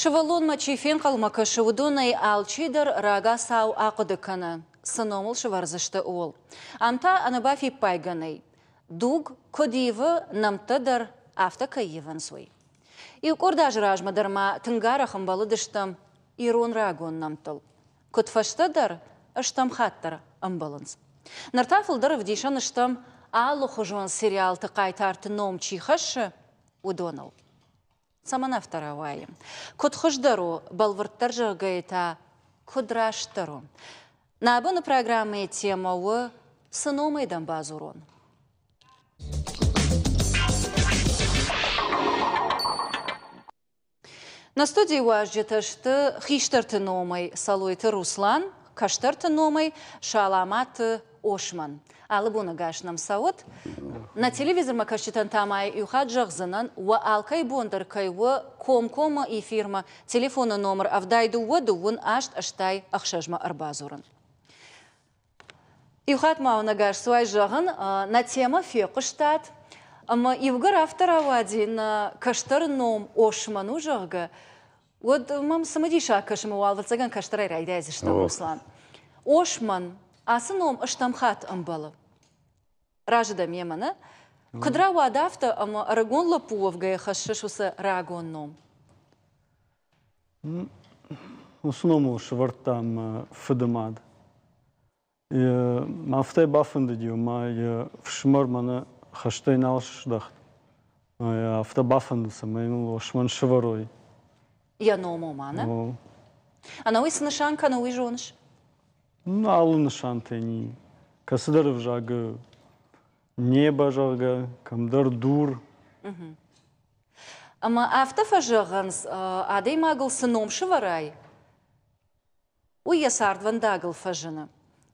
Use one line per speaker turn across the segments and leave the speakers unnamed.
Сывӕллонмӕ чи фенхъӕлмӕ кӕсы, уыдонӕй алчидӕр рагацау ахъуыды кӕны, цы номыл сывӕрдзысты, ууыл. Ам та ӕнӕбафиппайгӕ нӕй, дуг куыд ивы, нӕмттӕ дӕр афтӕ кӕй ивынц, уый. Иу къорд азы размӕ дӕр ма тынг арӕх ӕмбӕлыдыстӕм ирон рагон нӕмттыл. Куыд фӕстӕдӕр, стӕм хатт дӕр ӕмбӕлынц. Ныр та фылдӕр ӕвдисӕн стӕм, алыхуызон сериалты хъайтарты ном чи хӕссы, уыдоныл. Цӕмӕн афтӕ рауайы? Куыд хуыздӕр у, бӕлвырддӕр зӕгъгӕйӕ та, куыд растдӕр у? Нӕ абоны программӕйы темӕ у Цы номӕй дӕм бадзурон? Нӕ студийы уазджытӕ сты хистӕрты номӕй Салойты Руслан, кӕстӕрты номӕй Саламаты Осман. Алы боны гас нӕм цӕут. Нӕ телевизормӕ кӕсджытӕн та ма иу хатт зӕгъдзынӕн, уӕ алкӕй бон дӕр кӕй у комкоммӕ эфирмӕ телефоны номыр 72 28 86-мӕ ӕрбадзурын. Иу хатт ма уын ӕгасцуай зӕгъын, нӕ темӕ фехъуыстат, ӕмӕ иугӕр афтӕ рауади, нӕ кӕстӕры ном Осман у, зӕгъгӕ, уӕд мӕм цымыдисаг кӕсы, мӕ уӕлвӕццӕгӕн кӕстӕрӕй райдайдзыстӕм, Руслан. Осман, ацы ном стӕм хатт ӕмбӕлы. Разы дӕ мемӕ, нӕ? Куыд рауад афтӕ, ӕмӕ ӕрыгон лӕппу уӕвгӕйӕ хӕссыс уыцы рагон ном?
Уыцы номыл сӕвӕрдта мӕ фыды мад. Афтӕ бафӕндыди, ома йе фсымӕр мӕнӕ хӕстӕй нал сыздӕхт. Афтӕ бафӕнды, цӕмӕй мыл Осман сӕвӕрой.
Йӕ ном ома, нӕ? Ӕнӕуый цы нысан кӕны, уый зоныс?
Алы нысантӕй ни. Кӕцыдӕр ӕвзагы небо, зӕгъгӕ, кӕмдӕр дур.
Ӕмӕ афтӕ фӕзӕгъынц, адӕймагыл цы ном сывӕрай, уый йӕ цардвӕндагыл фӕзыны.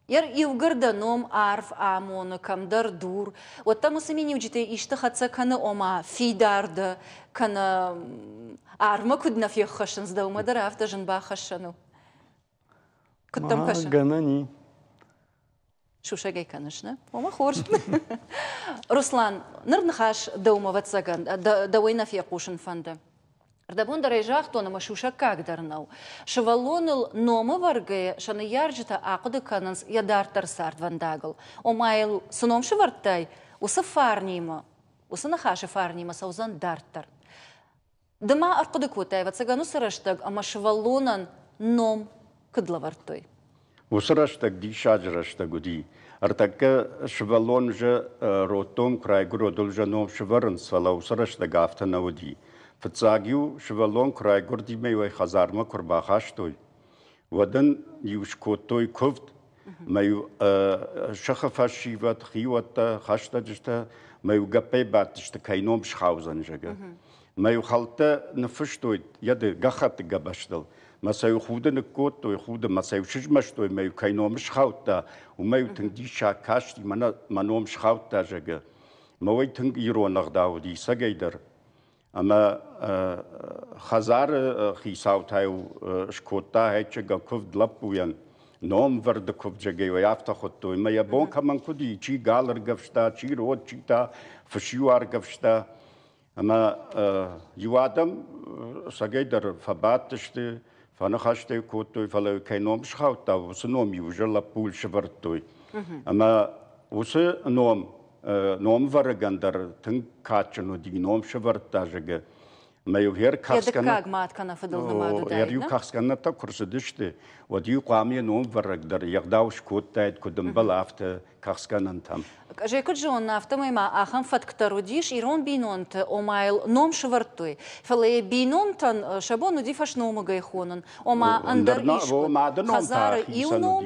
Иугӕр дӕ ном арф амоны, кӕмдӕр дур, уӕд дӕм уыцы миниуджытӕй исты хӕццӕ кӕны, ома фидар дӕ, кӕнӕ арвмӕ куыд нӕ феххӕссынц, дӕумӕ дӕр афтӕ зын бахӕссӕн у. Куыд дӕм кӕсы?
Гӕнӕн и.
Сусӕгӕй кӕныс, нӕ? Ома хорз. Руслан, ныр ныхас дӕумӕ, ӕвӕццӕгӕн, дӕуӕй нӕ фехъусын фӕнды. Рдӕбон дӕр ӕй загътон, ӕмӕ сусӕггаг дӕр нӕу. Сывӕллоныл номӕвӕргӕйӕ сӕ ныййарджытӕ ахъуыды кӕнынц йӕ дарддӕры цардвӕндагыл. Ома йыл цы ном сӕвӕрдтай, уыцы фарнимӕ, уыцы ныхасы фарнимӕ цӕудзӕн дарддӕр. Ды ма ӕрхъуыды кодтай, ӕвӕццӕгӕн, уыцы рӕстӕг ӕмӕ сывӕллонӕн ном куыд лӕвӕрдтой?
Уыцы рӕстӕг диссаджы рӕстӕг уыди. Ӕртӕккӕ сывӕллон уже роддон куы райгуыры, уӕд ыл уже ном сывӕрынц, фӕлӕ уыцы рӕстӕг афтӕ нӕ уыди. Фыццаг-иу сывӕллон куы райгуырди ӕмӕ-иу ӕй хӕдзармӕ куы ӕрбахастой, уӕд ын-иу скодтой куывд, мӕ-иу сыхы фӕсивӕд, хиуӕттӕ, хӕстӕджытӕ мӕ-иу гӕппӕй бадтысты, кӕй ном схаудзӕн, зӕгъгӕ. Мӕ-иу хӕлттӕ ныффыстой йӕ гӕххӕтты гӕбӕзтыл. Мӕ сӕ-иу худы ныккодтой, худы, мӕ сӕ-иу сызмӕстой, мӕ-иу кӕй ном схаудта, уымӕ-иу тынг диссаг касти, мӕнӕ мӕ ном схаудта, зӕгъгӕ. Мӕ уый тынг ирон ӕгъдау уыди, ӕцӕгӕйдӕр. Ӕмӕ хӕдзары хицау та-иу скодта ӕйчыгӕ куывд лӕппуйӕн, номвӕрды куывд, зӕгъгӕ, афтӕ хуыдтой. Мӕ йӕ бон кӕмӕн куыд и, чи гал ӕргӕвста, чи род, чи та фыс-иу ӕргӕвста. Ӕмӕ иу адӕм сагӕй дӕр фӕбадтысты, фӕныхӕстӕ кодтой, фӕлӕ кӕй ном схаудта, уыцы ном-иу уже лӕппуйыл сӕвӕрдтой. Ӕмӕ уыцы ном номвӕрӕгӕн дӕр тынг кадджын уыди, ном сӕвӕрдта, зӕгъгӕ. Мӕ-иу йе
дыккаг мад кӕнӕ фыдыл нымад уыдаид,
Йӕ-иу кӕхцгӕнӕнтӕ куы рцыдысты, уӕд-иу хъуамӕ йӕ номвӕрӕг дӕр йе гъдау скодтаид, куыд ӕмбӕлы, афтӕ кӕхцгӕнӕнтӕм.
Ӕз ӕй куыд зонын, афтӕмӕй ма ахӕм фӕтк дӕр уыдис ирон бинонты, ома йыл ном сӕвӕрдтой, фӕлӕ йӕ бинонтӕн сӕ бон уыди фӕсномыгӕй хонын, ома ӕндӕр искуы, хӕдзары иу ном,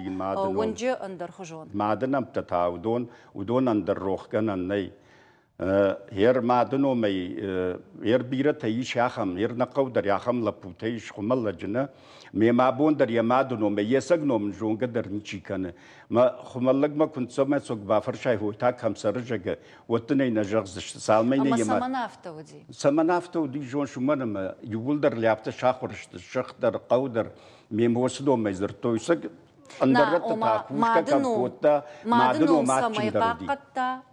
уынджы ӕндӕрхуызон.
Мады нӕмттӕ та уыдон уыдонӕн дӕр рохгӕнӕн нӕй. Ер мады номӕй ер бирӕтӕ ис ахӕм, ер нӕ хъӕу дӕр ахӕм лӕппутӕ ис Хуымӕллӕджы нӕ. Мемӕ абон дӕр йӕ мады номӕй, йе цӕг ном ын зонгӕ дӕр ничи кӕны. Мӕ Хуымӕллӕгмӕ куы ныццӕмӕ цог бафӕрсай, хой та кӕм цӕры, зӕгъгӕ, уӕд дын ӕй нӕ зӕгъдзысты. Цалынмӕ
йын ӕмӕ цӕмӕн афтӕ уыди?
Цӕмӕн афтӕ уыди, зоныс, уымӕн ӕмӕ иууылдӕр лӕптӕ сахуыр сты, сых дӕр, хъӕу дӕр. Ме мбосы номӕй дзырдтой, ӕндӕр рӕтты та кусгӕ кӕм кодта,
мады ном адджындӕр уыди.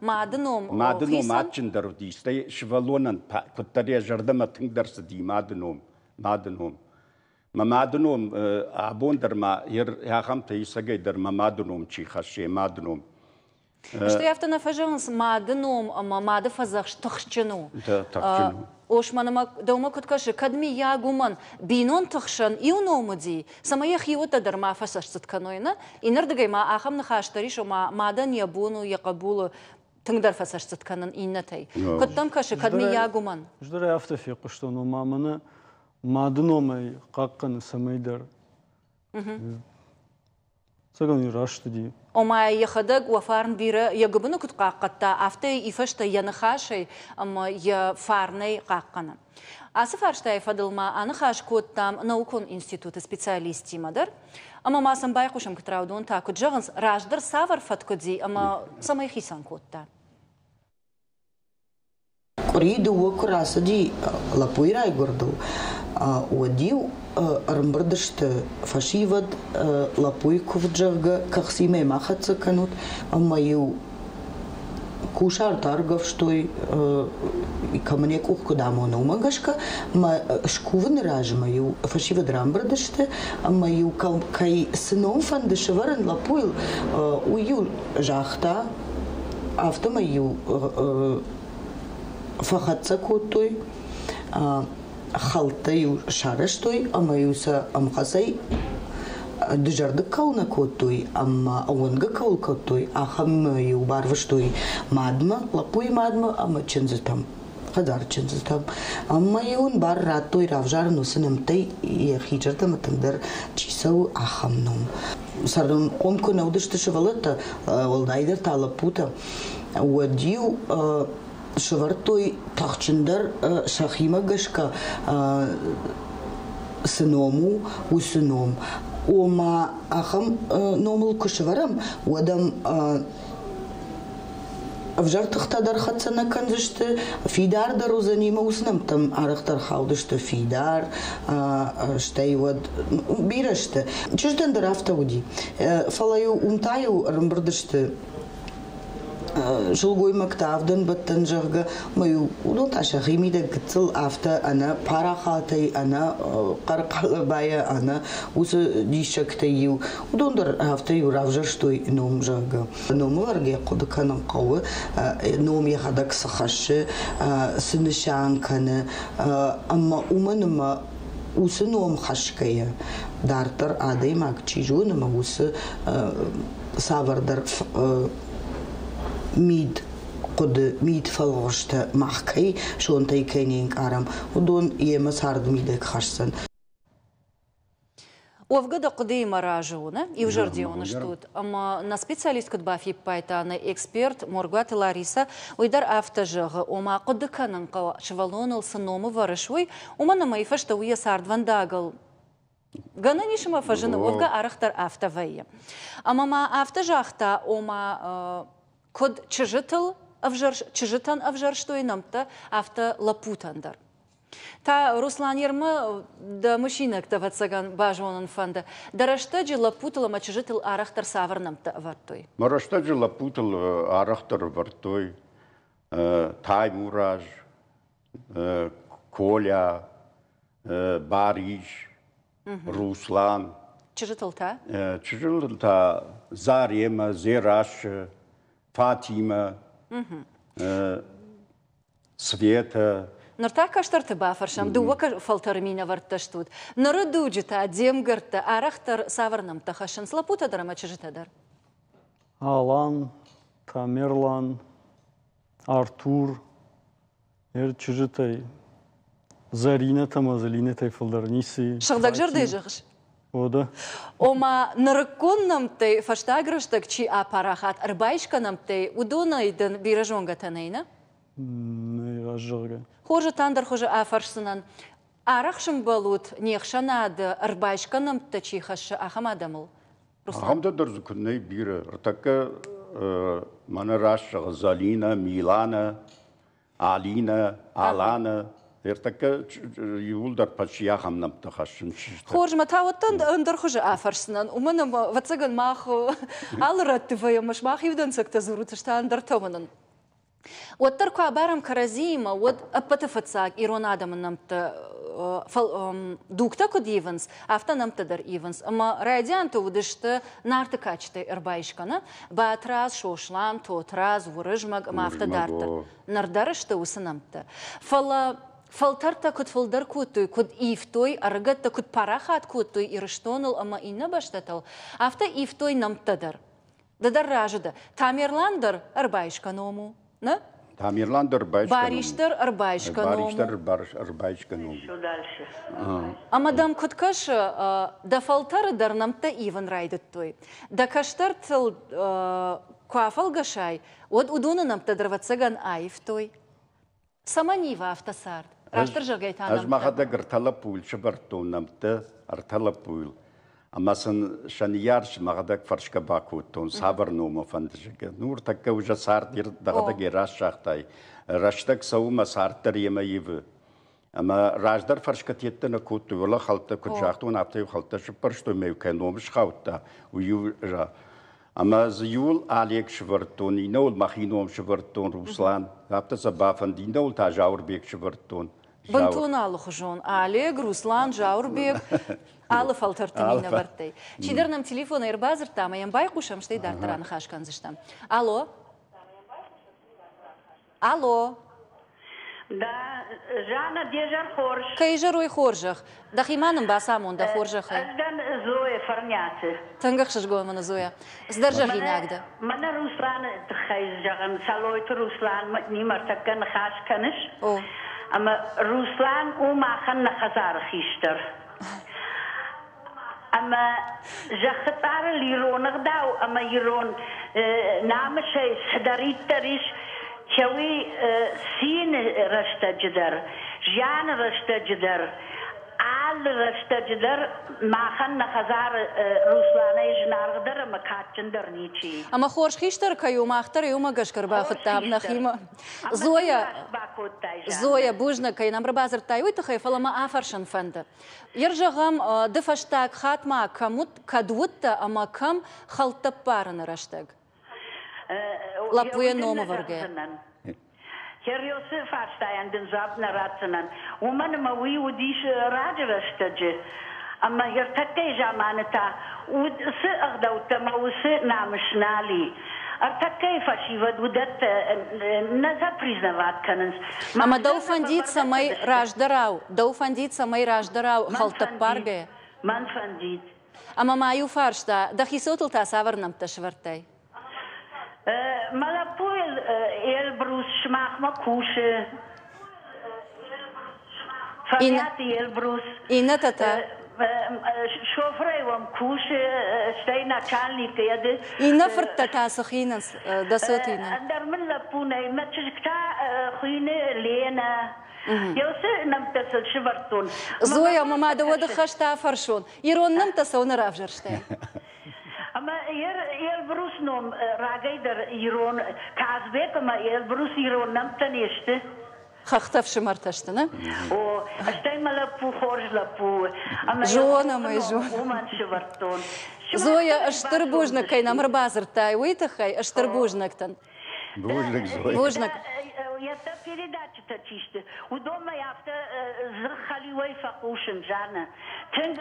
Мады ном
Мады ном адджындӕр уыди, стӕй сывӕллонӕн куыддӕр йӕ зӕрдӕмӕ тынгдӕр цыди мады ном, мады ном. Мӕ мады ном абон дӕр ма ахӕмтӕ исӕгӕй дӕр мӕ мады ном чи хӕссы, мады ном.
Стӕй афтӕ нӕ фӕзӕгъынц, мады ном ӕмӕ мады фӕдзӕхст тыхджын у.
Тыхджын у.
Осман, ӕмӕ дӕумӕ куыд кӕсы, кӕд миййаг уымӕн бинонты хсӕн иу ном уыди, цӕмӕй йӕ хиуӕттӕ дӕр ма фӕцӕстдзыд кӕной, нӕ? Иннӕрдыгӕй ма ахӕм ныхас дӕр ис, ома мадӕн йӕ бон у йӕ хъӕбулы тынгдӕр фӕцӕстдзыд кӕнын иннӕтӕй. Куыд дӕм кӕсы, кӕд миййаг уымӕн?
Ӕз дӕр афтӕ фехъуыстон, ома мӕнӕ мады номӕй хъахъхъӕны цӕмӕйдӕр. Цӕгӕн раст уыди.
Ома йӕхӕдӕг уӕ фарн бирӕ йӕ гуыбыны куыд хъахъхъӕдта, афтӕ и фӕстӕ йӕ ныхасӕй ӕмӕ йӕ фарнӕй хъахъхъӕны. Ацы фарстайы фӕдыл ма аныхас кодтам наукон институты специалисттимӕ дӕр. Ӕмӕ ма сӕм байхъусӕм, Кытраудон та куыд зӕгъынц, раздӕр цавӕр фӕтк уыди ӕмӕ цӕмӕй хицӕн кодта?
Къуыри дыууӕ куы рацыди лӕппуйы райгуырдыл, уӕд-иу ӕрӕмбырд сты фӕсивӕд, лӕппуйы куывд, зӕгъгӕ, кӕхцимӕ ма хӕццӕ кӕнут, ӕмӕ-иу кусарт аргӕвстой, кӕмӕн йӕ къух куыд амоны, уымӕ гӕсгӕ ӕмӕ скувыны размӕ-иу фӕсивӕд рамбырд сты ӕмӕ-иу кӕй цы ном фӕнды сӕвӕрын лӕппуйыл, уый-иу загъта, афтӕмӕй-иу фӕхӕццӕ кодтой, хӕлттӕ-иу сарӕзтой ӕмӕ-иу сӕ ӕмхӕцӕй дызӕрдыг кӕуыл нӕ кодтой ӕмӕ ӕууӕндгӕ кӕуыл кодтой, ахӕм-иу барвыстой мадмӕ, лӕппуйы мадмӕ ӕмӕ чындзытӕм, хӕдзары чындзытӕм. Ӕмӕ-иу ын бар радтой равзарын уыцы нӕмттӕй йӕхи зӕрдӕмӕ тынгдӕр чи цӕуы, ахӕм ном. Цӕрынхъом куы нӕ уыдысты сывӕллӕттӕ, уӕлдайдӕр та лӕппутӕ, уӕд-иу сӕвӕрдтой тыхджындӕр сӕхимӕ гӕсгӕ цы ном у, уыцы ном. Ома ахӕм номыл куы сӕвӕрӕм, уӕд ӕм ӕвзӕр тыхтӕ дӕр хӕццӕ нӕ кӕндзысты, фидар дӕр уыдзӕни ӕмӕ уыцы нӕмттӕм арӕхдӕр хаудысты фидар, стӕй уӕд бирӕ сты. Чызджытӕн дӕр афтӕ уыди. Фӕлӕ-иу уым та-иу ӕрӕмбырд сты сылгоймӕгтӕ авдӕнбӕттӕн, зӕгъгӕ, ӕмӕ-иу уыдон та сӕхи мидӕг гыццыл афтӕ ӕнӕ парахатӕй, ӕнӕ хъӕр-хъӕлӕбайӕ, ӕнӕ уыцы диссӕгтӕй-иу уыдон дӕр афтӕ-иу равзӕрстой ном, зӕгъгӕ. Номылӕргӕ хъуыды кӕнын хъӕуы, ном йӕхӕдӕг цы хӕссы, цы нысан кӕны, ӕмӕ уымӕн ӕмӕ уыцы ном хӕсгӕйӕ дарддӕр адӕймаг чи зоны ӕмӕ уыцы цавӕрдӕр мид хъуыды, мидфӕлгъуызтӕ мах кӕй сонтӕй кӕй не нкъарӕм, уыдон йемӕ цардмидӕг хӕсдзӕн.
Уӕвгӕ дӕ хъуыдыимӕ разы у, нӕ? Иузӕрдион стут. Ӕмӕ нӕ специалист куыд бафиппайдта, нӕ эксперт Моргуаты Ларисӕ, уый дӕр афтӕ зӕгъы, ома хъуыды кӕнын хъӕуы, сывӕллоныл цы номы вӕрыс, уый, уымӕн ӕмӕ йӕ фӕстӕ уый йӕ цардвӕндагыл гӕнӕн ис ӕмӕ фӕзыны, уӕвгӕ арӕхдӕр афтӕ вӕййы. Ӕмӕ ма афтӕ загъта, ома куыд чызджытыл чызджытӕн ӕвзӕрстой нӕмттӕ, афтӕ лӕппутӕн дӕр. Та Руслан Ермӕ дӕ мысинӕгтӕ, ӕвӕццӕгӕн, базонын фӕнды. Дӕ рӕстӕджы лӕппутыл ӕмӕ чызджытыл арӕхдӕр цавӕр нӕмттӕ ӕвӕрдтой?
Мӕ рӕстӕджы лӕппутыл арӕхдӕр ӕвӕрдтой Таймураз, Коля, Барис, Руслан.
Чызджытыл та?
Чызджытыл та Заремӕ, Зерасы, Фатимӕ, Светӕ.
Ныр та кӕстӕрты бафӕрсӕм, дыууӕ фӕлтӕры минӕвӕрттӕ стут. Ныры дуджы та де мгӕрттӕ арӕхдӕр цавӕр нӕмттӕ хӕссынц лӕппутӕ дӕр ӕмӕ чызджытӕ дӕр?
Алан, Тамерлан, Артур, ӕр чызджытӕй Зӕринӕтӕ ӕмӕ Зӕлинӕтӕй фылдӕр ницы и.
Сыгъдӕгзӕрдӕй зӕгъыс?
Уӕдӕ.
Ома, нырыккон нӕмттӕй фӕстаг рӕстӕг чи апарахат, ӕрбайсгӕ нӕмттӕй, уыдонӕй дын бирӕ зонгӕтӕ нӕй, нӕ?
Нӕй, раст зӕгъгӕ.
Хорз, та ӕндӕр хуызы афӕрсдзынӕн. Арӕх сымбӕлут не хсӕнады ӕрбайсгӕ нӕмттӕ чи хӕссы, ахӕм адӕмыл?
Ахӕмтӕ дӕр дзы куыд нӕй бирӕ. Ӕртӕккӕ мӕнӕ раст зӕгъы Залинӕ, Миланӕ, Алинӕ, Аланӕ. Ӕртӕккӕ иууылдӕр почти ахӕм нӕмттӕ хӕссын чызджытӕ.
Хорз, мӕ та уӕддӕр ӕндӕр хуызы афӕрсдзынӕн, уымӕн ӕмӕ, ӕвӕццӕгӕн, мах алы рӕтты вӕййӕм, сымах иу дӕнцӕгтӕ дзурут, ӕз та ӕндӕртӕ уынын. Уӕддӕр куы абарӕм кӕрӕдзиимӕ, уӕд ӕппӕты фыццаг ирон адӕмы нӕмттӕ Дугтӕ куыд ивынц, афтӕ нӕмттӕ дӕр ивынц. Ӕмӕ райдианты уыдысты Нарты кадджытӕй ӕрбайсгӕ, нӕ? Батрадз, Сослан, Тотрадз, Уырызмӕг ӕмӕ афтӕ дарддӕр. Ныр дӕр сты уыцы нӕмттӕ. Фӕлӕ фӕлтӕртӕ куыд фылдӕр кодтой, куыд ивтой, ӕрыгӕттӕ куыд парахат кодтой Ирыстоныл ӕмӕ иннӕ бӕстӕтыл, афтӕ ивтой нӕмттӕ дӕр. Ды дӕр разы дӕ. Тамерлан дӕр ӕрбайсгӕ ном у, нӕ?
Тамерлан дӕр ӕрбайсгӕ ном.
Барис дӕр ӕрбайсгӕ ном.
Барис дӕр ӕрбайсгӕ ном.
Ӕмӕ дӕм куыд кӕсы, дӕ фӕлтӕры дӕр нӕмттӕ ивын райдыдтой. Дӕ кӕстӕртыл куы афӕлгӕсай, уӕд уыдоны нӕмттӕ дӕр, ӕвӕццӕгӕн, аивтой. Цӕмӕн ива афтӕ цард? Растдӕр зӕгъгӕй та
Ӕз мӕхӕдӕг ӕртӕ лӕппуйыл сӕвӕрдтон нӕмттӕ, ӕртӕ лӕппуйыл. Ӕмӕ сын сӕ ныййарджыты мӕхӕдӕг фӕрсгӕ бакодтон, цавӕр номы фӕнды, зӕгъгӕ. Нуртӕккӕ уже цард дӕхӕдӕг раст загътай. Рӕстӕг цӕуы мӕ цард дӕр йемӕ ивы. Ӕмӕ раздӕр фӕрсгӕ тедтӕ нӕ кодтой, уӕлӕ хӕлттӕ куыд загътон, афтӕ-иу хӕлттӕ сыппӕрстой, мӕ-иу кӕй ном схаудта, уый-иу Ӕмӕ дзы иуыл Олег сывӕрдтон, иннӕуыл мӕхи ном сывӕрдтон Руслан. Афтӕ сӕ бафӕнды, иннӕуыл та Зауырбег сывӕрдтон.
Бынтон алыхуызон. Олег, Руслан, Зауырбег, алы фӕлтӕрты минӕвӕрттӕй. Чидӕр нӕм телефонӕй ӕрбадзырдта ӕмӕ йӕм байхъусӕм, стӕй дарддӕр аныхас кӕндзыстӕм. Алло? Алло!
Да, Жанна, де зӕр хорз.
Кӕй зӕрой хорзӕх? Дӕхи ма нын бацамон дӕ хорзӕхӕй.
Ӕз дӕн Зоя Фӕрниаты.
Тынг ӕхсызгон мын у, Зоя. Цыдӕр зӕгъинаг дӕ.
Мӕнӕ Русланы тыххӕй зӕгъын, Сӕлойты Руслан нимӕ ӕртӕккӕ ныхас кӕныс.
О.
Ӕмӕ Руслан у махӕн нӕ хӕдзары хистӕр. Ӕмӕ зӕххы цъарыл ирон ӕгъдау ӕмӕ ирон намысӕй цыдӕриддӕр ис, уый цины рӕстӕджы дӕр, зианы рӕстӕджы дӕр, алы рӕстӕджы дӕр махӕн нӕ хӕдзары Русланӕй зынаргъдӕр ӕмӕ кадджындӕр ничи.
Ӕмӕ хорз хистӕр кӕй у, мах дӕр иумӕ гӕсгӕ ӕрбахуыдтам нӕхимӕ. Зоя, Зоя, бузныг, кӕй нӕм ӕрбадзырдтай, уый тыххӕй, фӕлӕ мӕ афӕрсын фӕнды. Ер зӕгъӕм, ды фӕстаг хатт ма кӕм уыд, кӕд уыдтӕ ӕмӕ кӕм хӕлттӕ ппарыны рӕстӕг? Лӕппуйӕ номӕвӕргӕ.
Хериосы фарстайӕн дын дзуапп нӕ ратдзынӕн, уымӕн ӕмӕ уый уыдис раджы рӕстӕджы. Ӕмӕ ӕртӕккӕйы заманы та уыцы ӕгъдӕуттӕ ӕмӕ уыцы намыс нал и. Ӕртӕккӕйы фӕсивӕд уыдӕттӕ нӕ запризнавать кӕнынц.
Ӕмӕ дӕу фӕндид, цӕмӕй раздӕрау, дӕу фӕндид, цӕмӕй раздӕрау хӕлттӕ ппаргӕ?
Мӕн фӕндид.
Ӕмӕ ма иу фарста, дӕхи цотыл та цавӕр нӕмттӕ сӕвӕрдтай?
Мӕ лӕппуйыл Эльбрус сымахмӕ кусы. Фӕрниаты Эльбрус.
Иннӕтӕ та?
Шофырӕй уӕм кусы, стӕй начальник ӕды.
Иннӕ фырттӕ та цы хинынц, дӕ цот иннӕ?
Ӕндӕр мын лӕппу нӕй. Мӕ чызг та хуыйны Ленӕ. Еуцы нӕмттӕ сыл сывӕрдтон.
Зоя, ӕмӕ ма дӕ уӕды хӕстӕ афӕрсон. Ирон нӕмттӕ цӕуылнӕ равзӕрстай?
Ӕмӕ Эльбрус ном рагӕй дӕр ирон Казбек ӕмӕ Эльбрус ирон нӕмттӕ не сты.
Хӕхтӕ ӕфсымӕртӕ сты, нӕ?
О, стӕй мӕ лӕппу хорз лӕппу у. Ӕмӕ
Зон ӕмӕ зон.
Уымӕн сывӕрдтон.
Зоя, стыр бузныг, кӕй нӕм ӕрбадзырдтай, уый тыххӕй стыр бузныг дын.
Бузныг, Зоя.
Бузныг.
Йӕ передачитӕ чи сты, уыдонмӕ афтӕ дзых-хӕлиуӕй фӕхъусын, Жанна. Тынг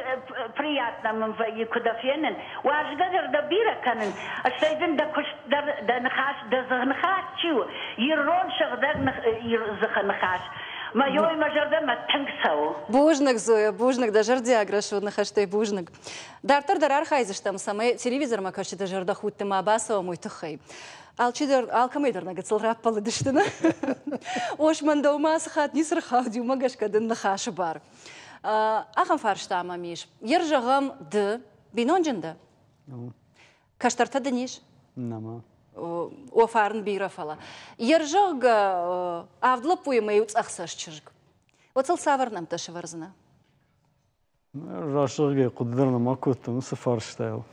приятно мын вӕййы, куы дӕ фенын. Уарзгӕ зӕрдӕ бирӕ кӕнын, стӕй дын дӕ куыст дӕр, дӕ ныхас, дӕ дзыхыныхас чи у, ирон сыгъдӕг дзыхы ныхас. Мӕ мӕ зӕрдӕмӕ тынг цӕуы.
Бузныг, Зоя, бузныг дӕ зӕрдиаг рӕсугъд ныхӕстӕй, бузныг. Дарддӕр дӕр архайдзыстӕм, цӕмӕй телевизормӕ кӕсджыты зӕрдӕхудты ма бацӕуӕм, уый тыххӕй. Алчидӕр, алкӕмӕй дӕр нӕ гыццыл раппӕлыдысты, нӕ? Осман, дӕумӕ ацы хатт ницы рхауди, уымӕ гӕсгӕ дын ныхасы бар. Ахӕм фарста мӕм ис. Ер зӕгъӕм, ды бинонджын дӕ? Кӕстӕртӕ дын ис?
Нӕма.
О, фарн бирӕ, фӕлӕ. Ер зӕгъгӕ, авд лӕппуйы мӕ иу цъӕхцӕст чызг. Уӕд сыл цавӕр нӕмттӕ сӕвӕрдзынӕ?
Раст зӕгъгӕй, хъуыды дӕр нӕма кодтон уыцы фарстайыл.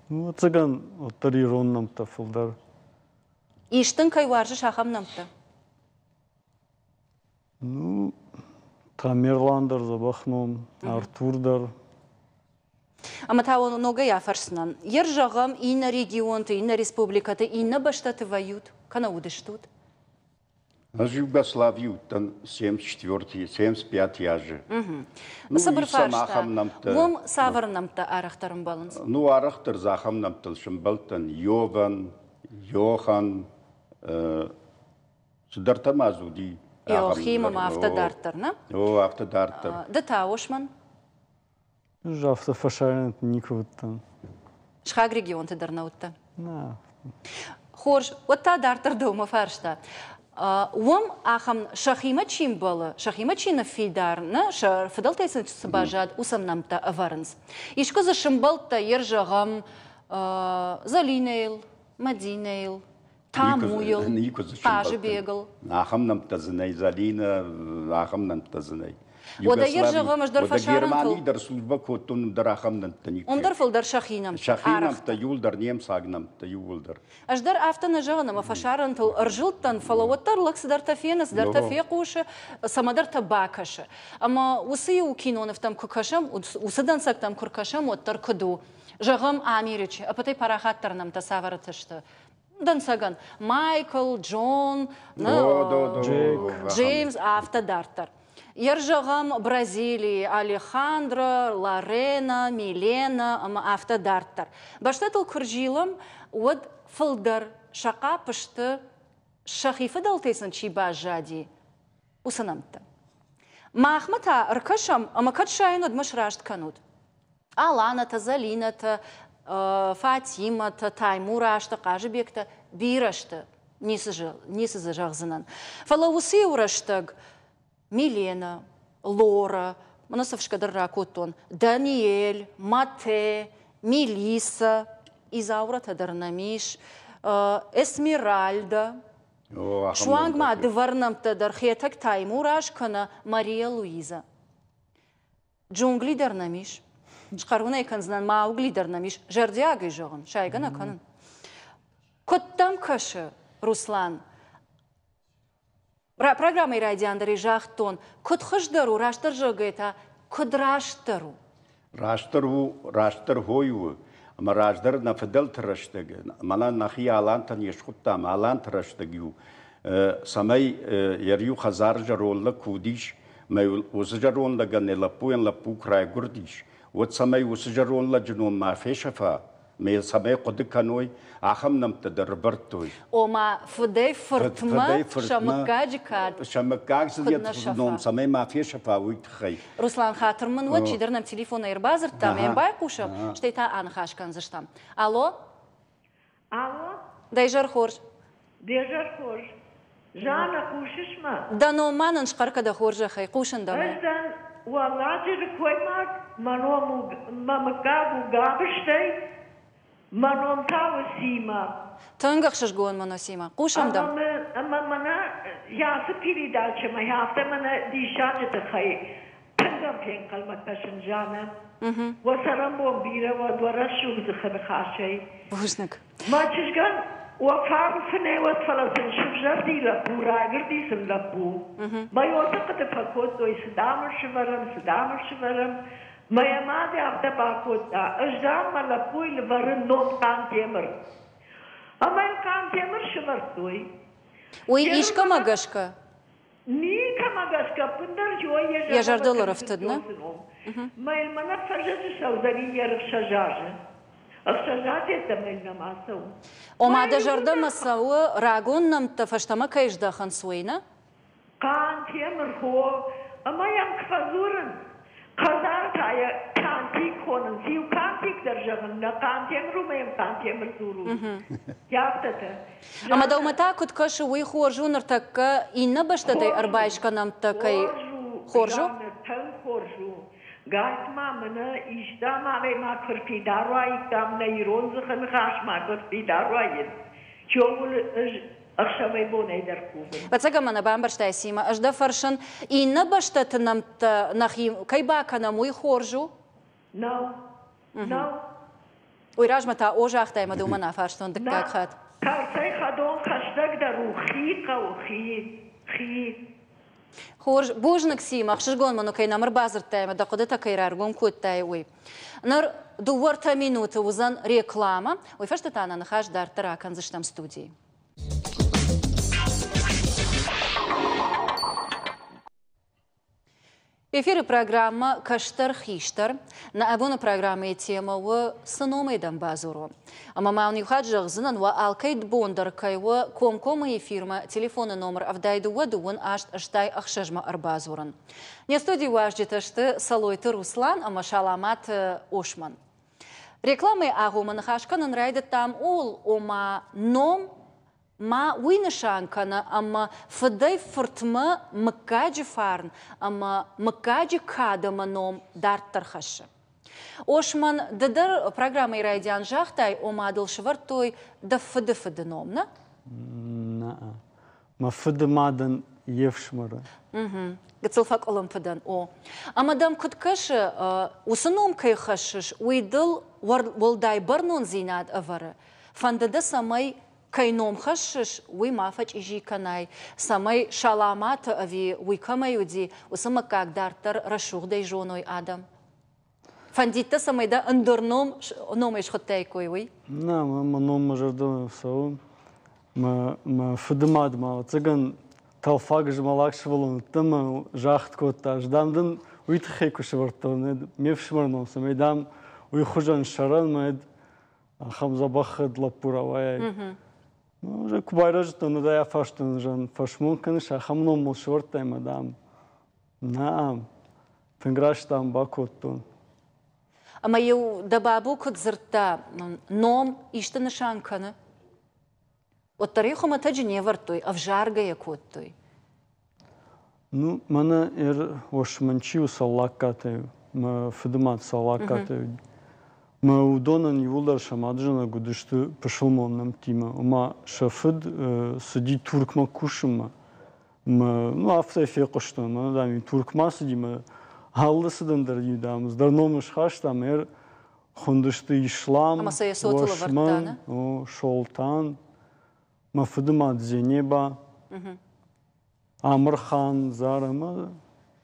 Ну, ӕцӕгӕн, уӕддӕр ирон нӕмттӕ фылдӕр.
Ис дын, кӕй уарзыс, ахӕм нӕмттӕ?
Ну, Тамерлан дӕр дзӕбӕх ном, Артур дӕр.
Ӕмӕ та уын ногӕй афӕрсдзынӕн. Ер зӕгъӕм, иннӕ регионты, иннӕ республикӕты, иннӕ бӕстӕты вӕййут, кӕнӕ уыдыстут?
Ӕз Югославийы уыдтӕн 74 75 азы.
Цыбыр фарста. Уым цавӕр нӕмттӕ арӕхдӕр ӕмбӕлынц?
Ну, арӕхдӕр дзы ахӕм нӕмттыл сӕмбӕлдтӕн Йован, Йохан, цыдӕртӕ ма дзы уыди.
Иохим ӕмӕ афтӕ дарддӕр, нӕ?
О, афтӕ дарддӕр.
Ды та, Осман?
Ӕз афтӕ фӕсарӕнты никуы уыдтӕн.
Сыхаг регионты дӕр нӕ уыдтӕ?
Нӕ.
Хорз, уӕд та дарддӕр дӕумӕ фарста. Уым ахӕм сӕхимӕ чи мбӕлы, сӕхимӕ чи ныффидар, нӕ, сӕ фыдӕлтӕй сын цы баззад, уыцы нӕмттӕ ӕвӕрынц. Искуы дзы сымбӕлдтӕ, йе рзӕгъӕм, Зӕлинӕйыл, Мӕдинӕйыл, Тамуйыл, Хъазыбегыл.
Ахӕм нӕмттӕ дзы нӕй, Зӕлинӕ, ахӕм нӕмттӕ дзы нӕй.
Уӕдӕ йе зӕгъӕм, ӕз дӕр фӕсарӕнтыл.
Германийы дӕр службӕ кодтон, уым дӕр ахӕм нӕмттӕ никуы.
Уым дӕр фылдӕр сӕхи нӕмттӕ.
Сӕхи нӕмттӕ иууылдӕр, немыцаг нӕмттӕ иууылдӕр.
Ӕз дӕр афтӕ нӕ зӕгъын, ӕмӕ фӕсарӕнтыл ӕрзылдтӕн, фӕлӕ уӕддӕр лӕг цыдӕртӕ фены, цыдӕртӕ фехъусы, цӕмӕдӕртӕ бакӕсы. Ӕмӕ уыцы иу кинонывтӕм куы кӕсӕм, уыцы дӕнцӕгтӕм куы ркӕсӕм, уӕддӕр куыд у? Зӕгъӕм, Америчы ӕппӕтӕй парахатдӕр нӕмттӕ цавӕртӕ сты? Дӕнцӕгӕн, Майкл, Джон, Джеймс, афтӕ дарддӕр. Йер зӕгъӕм, Бразилийы Алехандро, Лорена, Милена ӕмӕ афтӕ дарддӕр. Бӕстӕтыл куы рзилӕм, уӕд фылдӕр сӕ хъапп сты, сӕхи фыдӕлтӕй сын чи баззади, уыцы нӕмттӕ. Махмӕ та ӕркӕсӕм ӕмӕ кӕд сайын, уӕд мӕ сраст кӕнут. Аланатӕ, Зӕлинӕтӕ, Фатимӕтӕ, Таймуразтӕ, Хъазыбегтӕ бирӕ сты, ницы, ницы дзы зӕгъдзынӕн. Фӕлӕ уыцы иу рӕстӕг Милена, Лора, мӕнӕ цы фысгӕ дӕр ракодтон, Даниэль, Мате, Мелисса, Изауратӕ дӕр нӕм ис, Эсмеральда, суанг ма дывӕр нӕмттӕ дӕр Хетӕг Таймураз кӕнӕ Мария Луиза. Джунгли дӕр нӕм ис. Схъӕрунӕй кӕндзынӕн, Маугли дӕр нӕм ис. Зӕрдиагӕй зӕгъын, сайгӕ нӕ кӕнын. Куыд дӕм кӕсы, Руслан? Программӕйы райдиан дӕр загътон, куыд хуыздӕр у, растдӕр зӕгъгӕйӕ та, куыд растдӕр у?
Растдӕр у, растдӕр хой у, ӕмӕ раздӕр нӕ фыдӕлты рӕстӕг, мӕнӕ нӕхи алантӕ не схуыдтам, аланты рӕстӕг-иу, цӕмӕй йӕ риу хӕдзары зӕронд лӕг куы уыдис, Мӕ уыцы зӕронд лӕгӕн йӕ лӕппуйӕн лӕппу куы райгуырдис, уӕд цӕмӕй уыцы зӕронд лӕджы ном ма фесӕфа, мӕ йыл цӕмӕй хъуыды кӕной, ахӕм нӕмттӕ дӕр ӕрывӕрдтой.
Ома фыдӕй фыртмӕ сӕ мыггаджы кад
сӕ мыггаг сын йӕ ном цӕмӕй ма фесӕфа, уый тыххӕй.
Руслан, хатыр мын уӕд, чидӕр нӕм телефонӕй ӕрбадзырдта, ӕмӕ йӕм байхъусӕм, стӕй та аныхас кӕндзыстӕм. Алло?
Алло?
Дӕ изӕр хорз.
Де зӕр хорз. Жанна, хъусыс мӕ?
Дӕ ном ма нын схъӕр кӕ дӕ хорзӕхӕй, хъусын дӕм.
Ӕз дӕн Уӕлладжыры коймаг, мӕ ном у, мӕ мыггаг у Габыстӕй, мӕ ном та у Симӕ.
Тынг ӕхсызгон мын у, Симӕ. Хъусӕм дӕм.
Ӕмӕ мӕнӕ ацы передачӕмӕ афтӕ мӕнӕ диссаджы тыххӕй Тынг ӕм фенхъӕлмӕ кӕсын, Жаннӕ. Уӕ цӕрӕнбон бирӕ уӕд уӕ рӕсугъд дзыхы ныхасӕй.
Бузныг.
Мӕ чызгӕн уӕ фарн фынӕй уӕд, фӕлӕ сын сывзӕрди лӕппу, райгуырди сын лӕппу. Мӕ уоты хъуыды фӕкодтой, цы дам ыл сывӕрӕм, цы дам ыл сывӕрӕм. Мӕ йӕ мад афтӕ бакодта, ӕз дам мӕ лӕппуйы лывӕрын ном Хъантемыр. Ӕмӕ йыл Хъантемыр сывӕрдтой.
Уый искӕмӕ гӕсгӕ?
Никӕмӕ гӕсгӕ ӕппындӕр зой
йӕ Йӕ зӕрдыл ӕрӕфтыд, нӕ?
Мӕнмӕ фӕзӕджы сӕудӕри йе рхсӕз азы. Ӕхсӕз азы йеддӕмӕ йыл нӕма цӕуы.
Ома дӕ зӕрдӕмӕ цӕуы, рагон нӕмттӕ фӕстӕмӕ кӕй здӕхынц, уый, нӕ?
Хъантемыр хо, ӕмӕ йӕм куы фӕдзурын, Хӕдзар та йӕ Кантик хонынц. Иу Кантик дӕр зӕгъын нӕ Хъантемыр у, ӕмӕ йӕм Хъантемыр дзурут. Афтӕтӕ.
Ӕмӕ дӕумӕ та куыд кӕсы, уый хорз у ныртӕккӕ иннӕ бӕстӕтӕй ӕрбайсгӕ нӕмттӕ кӕй хорз у?
Тынг хорз у. Гайтма мӕнӕ истӕм адӕймаг куы рфидар уаиккам, нӕ ирон дзыхы ныхас ма куы рфидар уаид, чоуыл ӕз ӕхсӕвӕй-бонӕй дӕр кувын.
Ӕцӕг ӕмӕ нӕ бамбӕрстай, Симӕ, ӕз дӕ фӕрсын, иннӕ бӕстӕты нӕмттӕ нӕхи кӕй бакӕнӕм, уый хорз у?
Нӕу. Нӕу.
Уый размӕ та о загътай ӕмӕ дӕ уымӕн афарстон дыккаг хатт.
Кӕрцӕй хӕдон хӕстӕгдӕр у хи хъӕуы, хи, хи.
Хорз, бузныг, Симӕ, ӕхсызгон мын у, кӕй нӕм ӕрбадзырдтай ӕмӕ дӕ хъуыдытӕ кӕй раргом кодтай, уый. Ныр дыууӕ-ӕртӕ минуты уыдзӕн рекламӕ, уый фӕстӕ та нӕ ныхас дарддӕр акӕндзыстӕм студийы. Эфиры программӕ «Кӕстӕр хистӕр». Нӕ абоны программӕйы темӕ у «Цы номӕй дӕм бадзурон?». Ӕмӕ ма уын иу хатт зӕгъдзынӕн, уӕ алкӕй бон дӕр кӕй у комкоммӕ эфирмӕ телефоны номыр 72 28 86-мӕ ӕрбадзурын. Не студийы уазджытӕ сты Солойты Руслан ӕмӕ Саламаты Осман. Рекламӕйы агъоммӕ ныхас кӕнын райдыдтам ууыл, ома ном ма уый нысан кӕны, ӕмӕ фыдӕй фыртмӕ мыггаджы фарн ӕмӕ мыггаджы кад ӕмӕ ном дарддӕр хӕссы. Осман, ды дӕр программӕйы райдиан загътай, ома дыл сӕвӕрдтой дӕ фыды фыды ном, нӕ?
Нӕ. Мӕ фыды мадӕн йе фсымӕры.
Гыццыл фӕкъуылымпы дӕн, о. Ӕмӕ дӕм куыд кӕсы, уыцы ном кӕй хӕссыс, уый дыл уӕлдай бӕрнондзинад ӕвӕры? Фӕнды дӕ, цӕмӕй кӕй ном хӕссыс, уый ма фӕчъизи кӕнай, цӕмӕй Саламаты ӕви уый кӕмӕй уыди, уыцы мыггаг дарддӕр рӕсугъдӕй зоной адӕм? Фӕндид дӕ, цӕмӕй дӕ ӕндӕр ном номӕй схуыдтаиккой, уый?
Нӕ, мӕ ном мӕ зӕрдыл цӕуы. Мӕ, мӕ фыды мад ма, ӕвӕццӕгӕн, тӕлфаг змӕлӕг сывӕллон уыдтӕн ӕмӕ загъд кодта, ӕз, дам, дын уый тыххӕй куы сӕвӕрдтон, ме фсымӕры ном, цӕмӕй, дам, уый хуызӕн сӕрӕн мӕ ахӕм дзӕбӕх лӕппу рауайай. Ну, куы байрӕзыдтӕн, уӕд ӕй афарстон, зӕгъын, фӕсмон кӕныс, ахӕм ном мыл сӕвӕрдтай мӕ, дам. Нӕ, тынг раст, дам, бакодтон.
Ӕмӕ-иу дӕ бабу куыд дзырдта, ном исты нысан кӕны? Уӕддӕр ӕй хуымӕтӕджы не вӕрдтой, ӕвзаргӕ йӕ кодтой.
Ну, мӕнӕ эр Осман чи у Цӕллагкатӕй, мӕ фыдымад Цӕллагкатӕй уыди. Мӕ уыдонӕн иууылдӕр сӕ мадызӕнӕг уыдысты пысылмон нӕмттимӕ. Ома сӕ фыд цыди Туркмӕ кусынмӕ. Мӕ, ну, афтӕ фехъуыстон, мӕнӕ, дам, Туркмӕ цыди, мӕ алы цыдӕн дӕр иу, дам, цыдӕр ном схаста, мӕ эр хуындысты Ислам,
Ӕмӕ сӕ йӕ цоты лӕвӕрдта,
Осман, о, Солтан. Мӕ фыдымад Зенеба, Амырхан, Зар ӕмӕ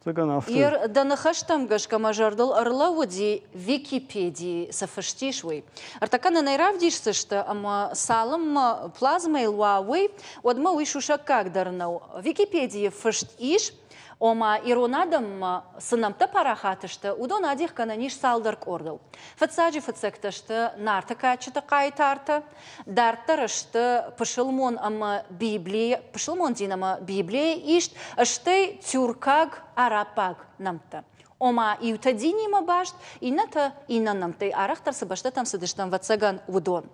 цӕгӕн афтӕ.
Ер, дӕ ныхӕстӕм гӕсгӕ мӕ зӕрдыл ӕрлӕууыди Википедийы цы фыст ис, уый. Ӕртӕккӕ нын ӕй равдисдзысты, ӕмӕ цалынмӕ плазмӕйыл уа уый, уӕдмӕ уый сусӕггаг дӕр нӕу. Википедийы фыст ис, Ома, ирон адӕммӕ цы нӕмттӕ парахат сты, уыдон адих кӕнӕн ис цалдӕр къордыл. Фыццаджы фыццӕгтӕ сты Нарты кадджыты хъайтартӕ, дарддӕр сты пысылмон ӕмӕ Библийы, пысылмон дин ӕмӕ Библийы ист, стӕй тюркаг, араббаг нӕмттӕ. Ома, иутӕ динимӕ баст, иннӕтӕ иннӕ нӕмттӕй арӕхдӕр цы бӕстӕтӕм цыдысты, ӕвӕццӕгӕн, уыдон.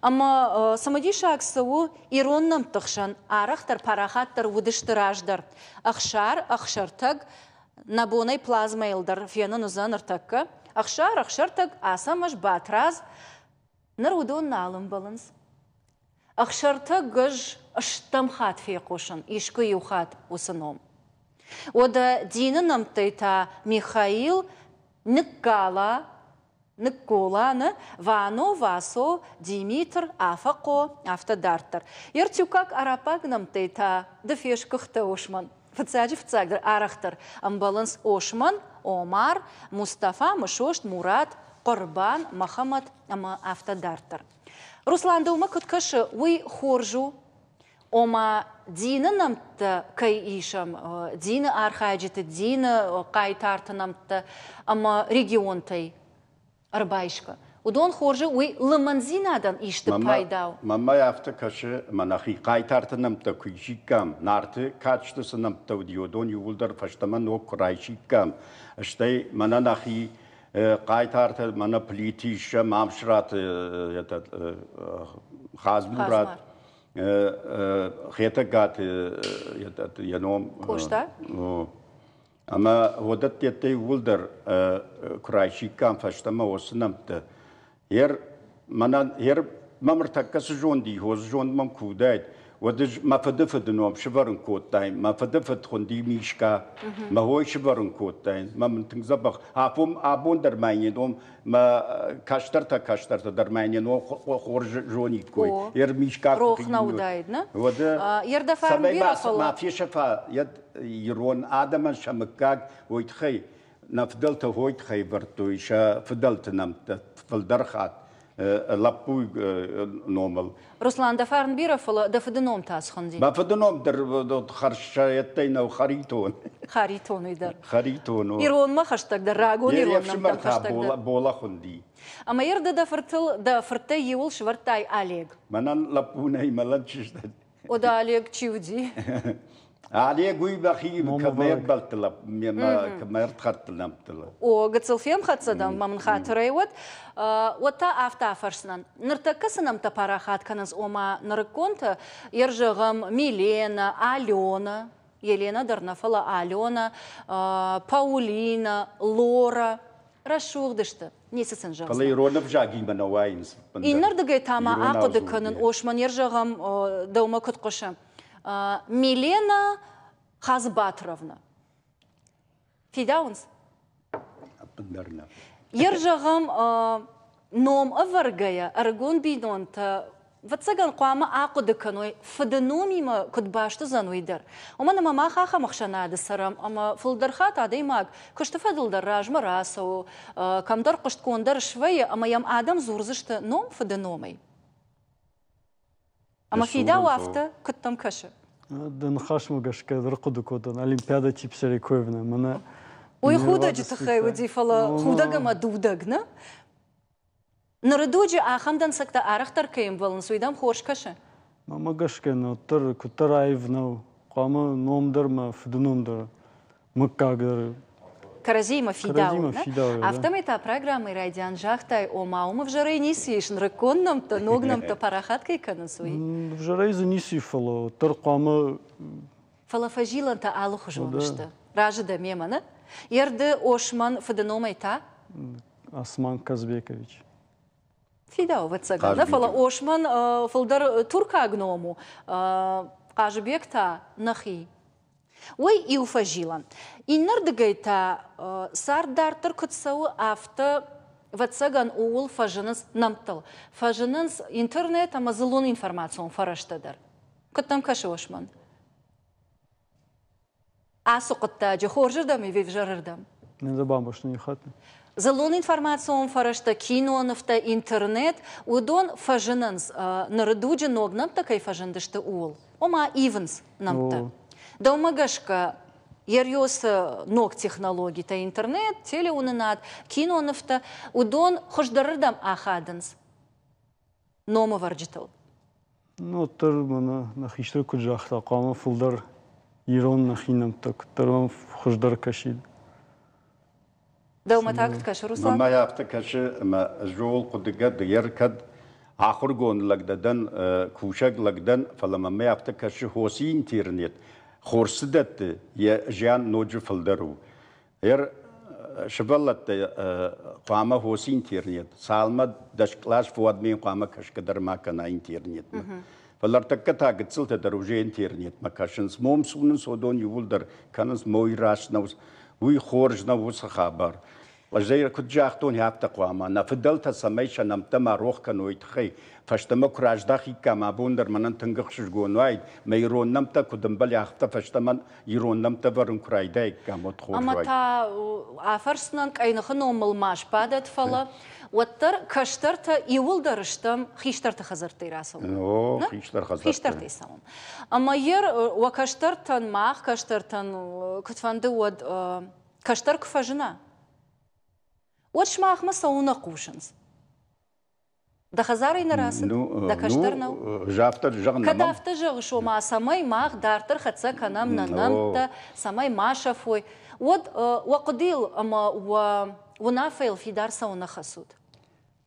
Ӕмӕ цымыдисаг цы у, ирон нӕмтты хсӕн арӕхдӕр парахатдӕр уыдысты раздӕр. Ӕхсар, ӕхсӕртӕг, нӕ бонӕй плазмӕйыл дӕр фенын уыдзӕн ныртӕккӕ. Ӕхсар, ӕхсӕртӕг, Ацӕмӕз, Батрадз. Ныр уыдон нал ӕмбӕлынц. Ӕхсӕртӕг ӕз стӕм хатт фехъусын искуы иу хатт уыцы ном. Уӕдӕ дины нӕмттӕй та Михаил Ныккала, Ныкколаны, Вано, Васо, Димитр, Афӕхъо, афтӕ дарддӕр. Ертюкаг араббаг нӕмттӕй та ды фесгуыхтӕ Осман. Фыццаджы-фыццагдӕр арӕхдӕр ӕмбӕлынц Осман, Омар, Мустафа, Мысост, Мурат, Хъуырбан, Мӕхӕмӕт ӕмӕ афтӕ дарддӕр. Руслан, дӕумӕ куыд кӕсы, уый хорз у? Ома, дины нӕмттӕ кӕй исӕм, дины архайджыты, дины хъайтарты нӕмттӕ ӕмӕ регионтӕй ӕрбайсгӕ, уыдон хорз у, уый лымӕндзинадӕн исты пайда у?
Мӕнмӕ афтӕ кӕсы, ӕмӕ нӕхи хъайтарты нӕмттӕ куы исиккам, Нарты кадджыты цы нӕмттӕ уыди, уыдон иууылдӕр фӕстӕмӕ ног куы райсиккам, стӕй мӕнӕ нӕхи хъайтартӕ мӕнӕ Плиты Иссӕ, Мамсыраты Хадзмурат, Хетӕгкаты йӕ ном.
Къоста?
Ӕмӕ уыдӕттӕ иууылдӕр куы райсиккам фӕстӕмӕ уыцы нӕмттӕ, ер мӕнӕн ер мӕм ӕртӕккӕ цы зонд и, уыцы зонд мӕм куы уыдаид, уӕд ӕз мӕ фыды фыды ном сывӕрын кодтаин. Мӕ фыды фыд хуынди Мишка. Мӕ хой сывӕрын кодтаин. Мӕ мын тынг дзӕбӕх. Афон абон дӕр ма йын йӕ ном мӕ кӕстӕртӕ кӕстӕртӕ дӕр ма йын хорз зониккой. Ер Мишка
Рох нӕ уыдаид, нӕ?
Уӕдӕ цӕмӕй ма фесӕфа ирон адӕмӕн сӕ мыггаг, уый тыххӕй нӕ фыдӕлтӕ уой тыххӕй вӕрдтой сӕ фыдӕлты нӕмттӕ фылдӕр хатт. лӕппуйы номыл.
Руслан, дӕ фарн бирӕ, фӕлӕ дӕ фыды ном та схуынди?
Мӕ фыды ном дӕр хӕрзсӕйӕдтӕй нӕу Харитон.
Харитон уый дӕр.
Харитон, о.
Иронмӕ хӕстӕгдӕр, рагон ирон нӕмттӕм хӕстӕгдӕр.
Бола хуынди.
Ӕмӕ йыр ды дӕ фыртыл, дӕ фырттӕй иуыл сывӕрдтай Олег.
Мӕнӕн лӕппу нӕй, мӕлӕн чызг.
Ода Олег чи уыди?
Олег уый мӕхи кӕмӕ мӕ ӕрдхӕрдты нӕмттыл.
О, гыццыл фемхӕццӕ дӕн, мӕ мын хатырӕй уӕд. Уӕд та афтӕ афӕрсынӕн. Ныртӕккӕ цы нӕмттӕ парахат кӕнынц, ома нырыкконтӕ, йер зӕгъӕм, Милена, Алена, Елена дӕр нӕ, фӕлӕ Алена, Паулина, Лора, рӕсугъд сты, ницы сын зӕгъдзынӕн.
Фӕлӕ ирон ӕвзагимӕ нӕ уайынц.
Иннӕрдыгӕй та ма ахъуыды кӕнын, Осман, йер зӕгъӕм, дӕумӕ куыд хъуысы. Милена Хадзыбатыровна. Фидауынц?
Ӕппындӕр нӕ.
Йер зӕгъӕм, ном ӕвӕргӕйӕ ӕрыгон бинонтӕ ӕвӕццӕгӕн хъуамӕ ахъуыды кӕной, фыды номимӕ куыд баст уыдзӕн, уый дӕр. Уымӕн ӕмӕ мах ахӕм ӕхсӕнады цӕрӕм, ӕмӕ фылдӕр хатт адӕймаг куысты фӕдыл дӕр размӕ рацӕуы, кӕмдӕр хъуыстгонддӕр свӕййы ӕмӕ йӕм адӕм дзурдзысты ном фыды номӕй. Ӕмӕ фидауы афтӕ, куыд дӕм кӕсы?
Дӕ ныхасмӕ гӕсгӕ дӕр хъуыды кодтон Олимпиада Типсарикоевна мӕнӕ
Уый худӕджы тыххӕй уыди, фӕлӕ худӕг ӕмӕ дудӕг, нӕ? Ныры дуджы ахӕм дӕнцӕгтӕ арӕхдӕр кӕй ӕмбӕлынц, уый дӕм хорз кӕсы?
Мӕнмӕ гӕсгӕ уӕддӕр куыддӕр аив нӕу. Хъуамӕ ном дӕр мӕ фыды ном дӕр, мыггаг дӕр
кӕрӕдзиимӕ фидауын. Афтӕмӕй та программӕйы райдиан загътай, ома уым ӕвзӕрӕй ницы ис, нырыккон нӕмттӕ, ног нӕмттӕ парахат кӕй кӕнынц, уый.
Ӕвзӕрӕй дзы ницы и, фӕлӕ уӕддӕр хъуамӕ
Фӕлӕ фӕзилӕнтӕ алыхуызон сты. Разы дӕ мемӕ, нӕ? Ерды Осман фыды номӕй та?
Осман Казбекович.
Фидауы, ӕвӕццӕгӕн, нӕ? Фӕлӕ Осман фылдӕр туркаг ном у, Хъазыбег та нӕхи. Уый иу фӕзилӕн. Иннӕрдыгӕй та цард дарддӕр куыд цӕуы, афтӕ ӕвӕццӕгӕн, ууыл фӕзынынц нӕмттыл. Фӕзынынц интернет ӕмӕ дзыллон информацион фӕрӕзтӕ дӕр. Куыд дӕм кӕсы, Осман? Ацы хъуыддаджы хорзырдӕм ӕви ӕвзӕрырдӕм?
Не дзы бамбӕрстон иу хатт.
Дзыллон информацион фӕрӕзтӕ, кинонывтӕ, интернет, уыдон фӕзынынц, ныры дуджы ног нӕмттӕ кӕй фӕзындысты, ууыл. Ома ивынц нӕмттӕ. Дӕумӕ гӕсгӕ, Ерьосы ног технологитӕ, интернет, телеуынынад, кинонывтӕ, уыдон хуыздӕрырдӕм ахадынц номӕвӕрджытыл?
Ну, уӕддӕр мӕнӕ нӕ хистӕр куыд загъта, хъуамӕ фылдӕр ирон нӕхи нӕмттӕ куыддӕр мӕм хуыздӕр кӕсид.
Дӕумӕ та куыд кӕсы, Руслан?
Мӕнмӕ афтӕ кӕсы, ӕмӕ ӕз ууыл хъуыдыгӕ дӕр кӕд ахуыргонд лӕг дӕ дӕн, кусӕг лӕг дӕн, фӕлӕ мӕнмӕ афтӕ кӕсы, хоси интернет хорз цы дӕтты, йӕ зиан ноджы фылдӕр у. Ер сывӕллӕттӕ хъуамӕ хоси интернет, цалмӕ дӕс кълас фӕуӕдмӕ хъуамӕ кӕсгӕ дӕр ма кӕна интернетмӕ. Фӕлӕ ӕртӕккӕ та гыццылтӕ дӕр уже интернетмӕ кӕсынц. Мом сунынц, уыдон иууылдӕр кӕнынц, мой раст нӕу, уый хорз нӕу уыцы хабар. Ӕз ӕй куыд загътон, афтӕ хъуамӕ нӕ фыдӕлтӕ цӕмӕй сӕ нӕмттӕ ма рох кӕной тыххӕй, фӕстӕмӕ куы раздӕхиккам, абон дӕр мӕнӕн тынг ӕхсызгон уаид, мӕ ирон нӕмттӕ куыд ӕмбӕлы, афтӕ фӕстӕмӕ ирон нӕмттӕ вӕрын куы райдаиккам, уӕд хорз
Ӕмӕ
уаид.
та афӕрсынӕн къӕйныхы номыл ма сбадӕд, фӕлӕ уӕддӕр кӕстӕртӕ иууылдӕр стӕм хистӕрты хӕдзӕрттӕй рацӕуын.
О, хистӕр хӕдзӕрттӕ.
Хистӕртӕй цӕуын. Ӕмӕ йер уӕ кӕстӕртӕн, мах кӕстӕртӕн куыдфӕнды уӕд кӕстӕр куы фӕзына, уӕд сымахмӕ цӕуылнӕ хъусынц? Дӕ хӕдзарӕй нӕ рацыд? Дӕ кӕстӕр нӕу?
Афтӕ зӕгъын
Кӕд афтӕ зӕгъыс, ома цӕмӕй мах дарддӕр хӕццӕ кӕнӕм нӕ нӕмттӕ, цӕмӕй ма сӕфой, уӕд уӕ хъуыдыйыл ӕмӕ уӕ уынаффӕйыл фидар цӕуылнӕ хӕцут?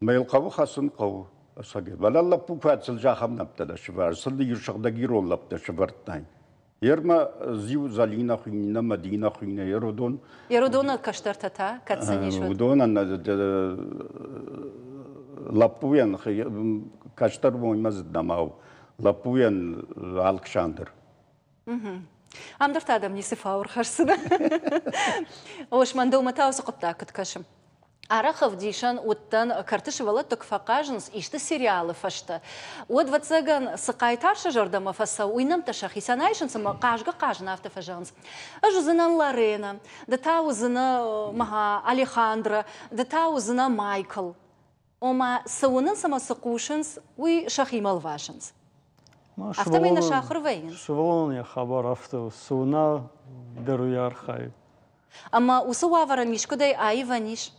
Мӕ йыл хъӕуы хӕцын хъӕуы. Ӕцӕгӕй. Фӕлӕ лӕппу куы ацыл ахӕм нӕмттӕ дӕ сывӕр, сыл сыгъдӕг ирон лӕпптӕ сывӕрдтай. Ермӕ Зиу Залина хуинна, Мадина хуинна, Еродон.
Еродоны кӕстӕртӕ та кӕд сын ис?
Уыдонӕн лӕппуйӕн кӕстӕр моймӕ зыднамау лӕппуйӕн Алыксандр.
Ам дӕр та адӕм ницы фау ӕрхӕсдзынӕ. Осман, дӕумӕ та уыцы хъуыддаг куыд кӕсы? Арӕх ӕвдисӕн уыдтӕн, кӕрты сывӕллӕтты куы фӕхъазынц исты сериалы фӕстӕ, уӕд, ӕвӕццӕгӕн, цы хъайтар сӕ зӕрдӕмӕ фӕцӕуы, уый нӕмттӕ сӕхицӕн айсынц ӕмӕ хъазгӕ-хъазын афтӕ фӕзӕгъынц. Ӕз уыдзынӕн Лорена, ды та уыдзынӕ мӕ Алехандро, ды та уыдзынӕ Майкл. Ома, цы уынынц ӕмӕ цы хъусынц, уый сӕхимӕ лвасынц. Афтӕмӕй нӕ сахуыр вӕййынц.
Сывӕллонӕн йӕ хабар афтӕ у, цы уына, дӕр уый архайы.
Ӕмӕ уыцы уавӕрӕн искуыдӕй аивӕн ис?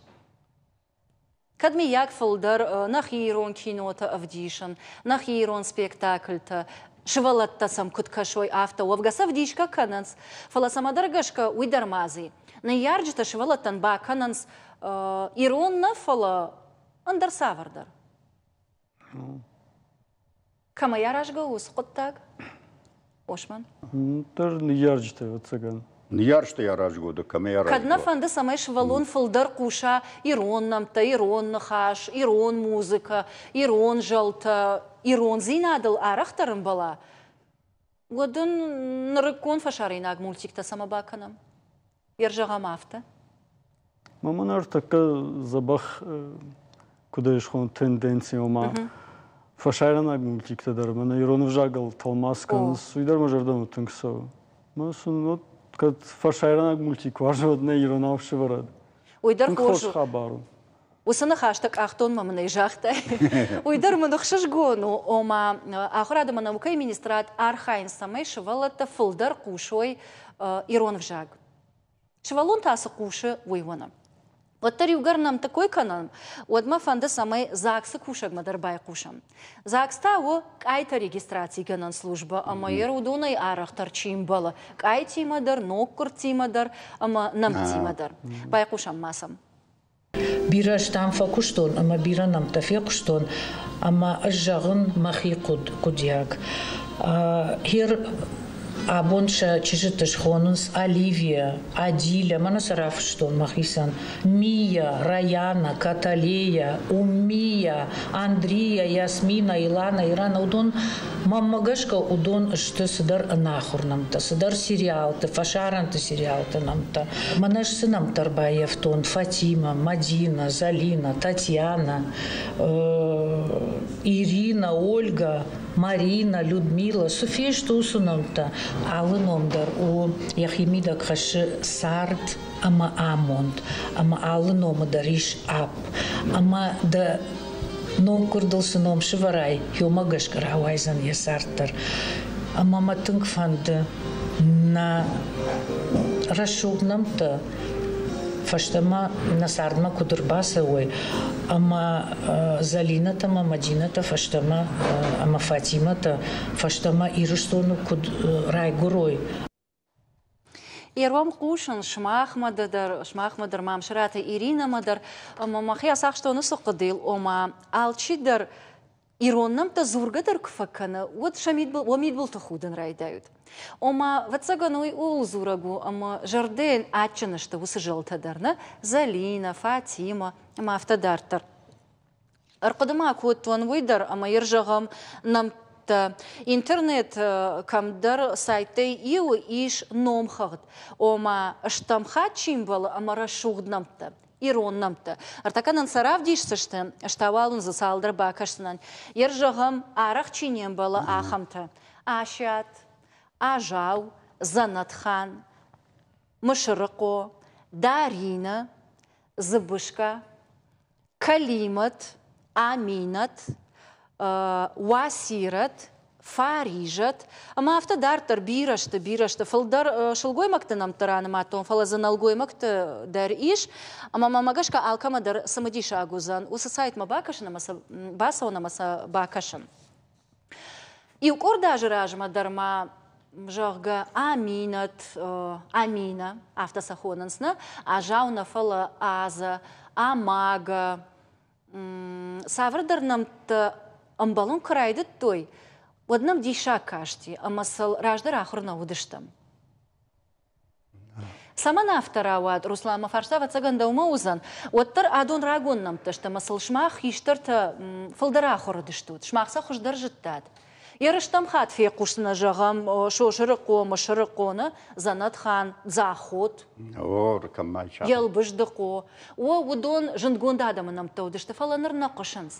Кӕд мыййаг фылдӕр нӕхи ирон кинотӕ ӕвдисын, нӕхи ирон спектакльтӕ, сывӕллӕттӕ сӕм куыд кӕсой, афтӕ уӕвгӕ сӕ ӕвдисгӕ кӕнынц, фӕлӕ цӕмӕдӕр гӕсгӕ уый дӕр ма дзы. Ныййарджытӕ сывӕллӕттӕн бакӕнынц ирон нӕ, фӕлӕ ӕндӕр цавӕрдӕр. Кӕмӕй аразгӕ у уыцы хъуыддаг, Осман?
Дӕр ныййарджытӕ, ӕвӕццӕгӕн.
Ныййарджытӕй аразгӕ у, кӕмӕй аразгӕ
Кӕд нӕ фӕнды, цӕмӕй сывӕллон фылдӕр хъуса ирон нӕмттӕ, ирон ныхас, ирон музыкӕ, ирон зӕлтӕ, ирондзинадыл арӕхдӕр ӕмбӕла, уӕд ын нырыккон фӕсарӕйнаг мультиктӕ цӕмӕ бакӕнӕм? Йе рзӕгъӕм афтӕ.
Мӕнмӕ ныртӕккӕ дзӕбӕх куыд ӕй схонын тенденци, ома фӕсарӕйнаг мультиктӕ дӕр мӕнӕ ирон ӕвзагыл тӕлмац кӕнынц, уый дӕр мӕ зӕрдӕмӕ тынг цӕуы. Мӕ сын вот кӕд фӕсарӕйнаг мультик уарзы, уӕд нӕ иронау сывӕрӕд.
Уый дӕр
Тынг
хорз
хорз хабар у.
Уыцы ныхӕстӕ къахтонмӕ мын ӕй загътай. Уый дӕр мын ӕхсызгон у, ома ахуырад ӕмӕ наукӕйы министрад архайынц, цӕмӕй сывӕллӕттӕ фылдӕр хъусой ирон ӕвзаг. Сывӕллон та цы хъусы, уый уыны. Уӕддӕр иугӕр нӕмтты кой кӕнӕм, уӕд мӕ фӕнды, цӕмӕй ЗАГС-ы кусӕгмӕ дӕр байхъусӕм. ЗАГС та у къайтӕ регистрацигӕнӕн службӕ ӕмӕ йӕ уыдонӕй арӕхдӕр чи мбӕлы, къайтимӕ дӕр, ноггуырдтимӕ дӕр ӕмӕ нӕмттимӕ дӕр. Байхъусӕм ма сӕм.
Бирӕ стӕм фӕкуыстон ӕмӕ бирӕ нӕмттӕ фехъуыстон, ӕмӕ ӕз зӕгъын мӕхи хъуыдиаг. Гьер абон сӕ чызджыты схонынц Оливия, Адиля, мӕнӕ сӕ рафыстон мӕхицӕн, Мия, Раяна, Каталея, Уммия, Андрия, Ясмина, Илана, Ирана, уыдон Мӕнмӕ гӕсгӕ уыдон сты цыдӕр ӕнахуыр нӕмттӕ, цыдӕр сериалты, фӕсарӕнты сериалты нӕмттӕ. Мӕнӕ ӕз цы нӕмттӕ ӕрбаййӕфтон Фатимӕ, Мадина, Залина, Татьяна, Ирина, Ольга, Марина, Людмила, цы фесты уыцы нӕмттӕ? Алы ном дӕр у йӕхимидӕг хӕссы цард ӕмӕ амонд, ӕмӕ алы номы дӕр ис апп. Ӕмӕ дӕ Ноггуырдыл цы ном сывӕрай, уымӕ гӕсгӕ рауайдзӕн йӕ цард дӕр. Ӕмӕ мӕ тынг фӕнды нӕ рӕсугъд нӕмттӕ фӕстӕмӕ нӕ цардмӕ куыд ӕрбацӕуой, ӕмӕ Зӕлинӕтӕ ӕмӕ Мадинӕтӕ фӕстӕмӕ ӕмӕ Фатимӕтӕ фӕстӕмӕ Ирыстоны куыд райгуырой.
Ирон хъусын сымахмӕ дӕр, сымахмӕ дӕр Мамсыраты Иринӕмӕ дӕр ӕмӕ мӕхи ацахстон уыцы хъуыдыйыл, ома алчи дӕр ирон нӕмттӕ дзургӕ дӕр куы фӕкӕны, уӕд сӕ мидбыл, уӕ мидбылты худын райдайут. Ома, ӕвӕццӕгӕн, уый ууыл дзурӕг у, ӕмӕ зӕрдӕйӕн адджын сты уыцы зӕлтӕ дӕр, нӕ? Зӕлинӕ, Фатимӕ ӕмӕ афтӕ дарддӕр. Ӕрхъуыды ма кодтон уый дӕр, ӕмӕ йыр зӕгъӕм, нӕмттӕ. Интернет кӕмдӕр сайттӕй иуы ис номхыгъд, ома стӕм хатт чи мбӕлы ӕмӕ рӕсугъд нӕмттӕ, ирон нӕмттӕ. Ӕртӕккӕ нын сӕ равдисдзысты, ӕз та уал уын дзы цалдӕр бакӕсдзынӕн. Йыр зӕгъӕм, арӕх чи не мбӕлы, ахӕмтӕ. Асиат, Азау, Дзӕнӕтхан, Мысырыхъо, Даринӕ, Дзыбысгӕ, Кӕлимӕт, Аминӕт, Уасирӕт, Фаризӕт ӕмӕ афтӕ дарддӕр бирӕ сты, бирӕ сты. Фылдӕр сылгоймӕгты нӕмттӕ ранымадтон, фӕлӕ дзы нӕлгоймӕгты дӕр ис. Ӕмӕ мӕмӕ гӕсгӕ алкӕмӕ дӕр цымыдисаг уыдзӕн уыцы сайтмӕ бакӕсын ӕмӕ сӕ бацӕуын ӕмӕ сӕ бакӕсын. Иу къорд азы размӕ дӕр ма, зӕгъгӕ, Аминӕт, Аминӕ, афтӕ сӕ хонынц, нӕ? Азау нӕ, фӕлӕ Азӕ, Амагӕ, цавӕрдӕр нӕмттӕ ӕмбӕлын куы райдыдтой, уӕд нӕм диссаг касти, ӕмӕ сыл раздӕр ахуыр нӕ уыдыстӕм. Цӕмӕн афтӕ рауад, Руслан, мӕ фарста ӕвӕццӕгӕн дӕумӕ уыдзӕн, уӕддӕр адон рагон нӕмттӕ сты ӕмӕ сыл сымах хистӕртӕ фылдӕр ахуыр уыдыстут, сымах сӕ хуыздӕр зыдтат. Ерыстӕм хатт фехъусдзынӕ, зӕгъӕм, Сосырыхъо, Мысырыхъо, нӕ Дзӕнӕтхан, Дзаххот, Елбыздыхъо. О, уыдон зындгонд адӕмы нӕмттӕ уыдысты, фӕлӕ ныр нӕ хъуысынц.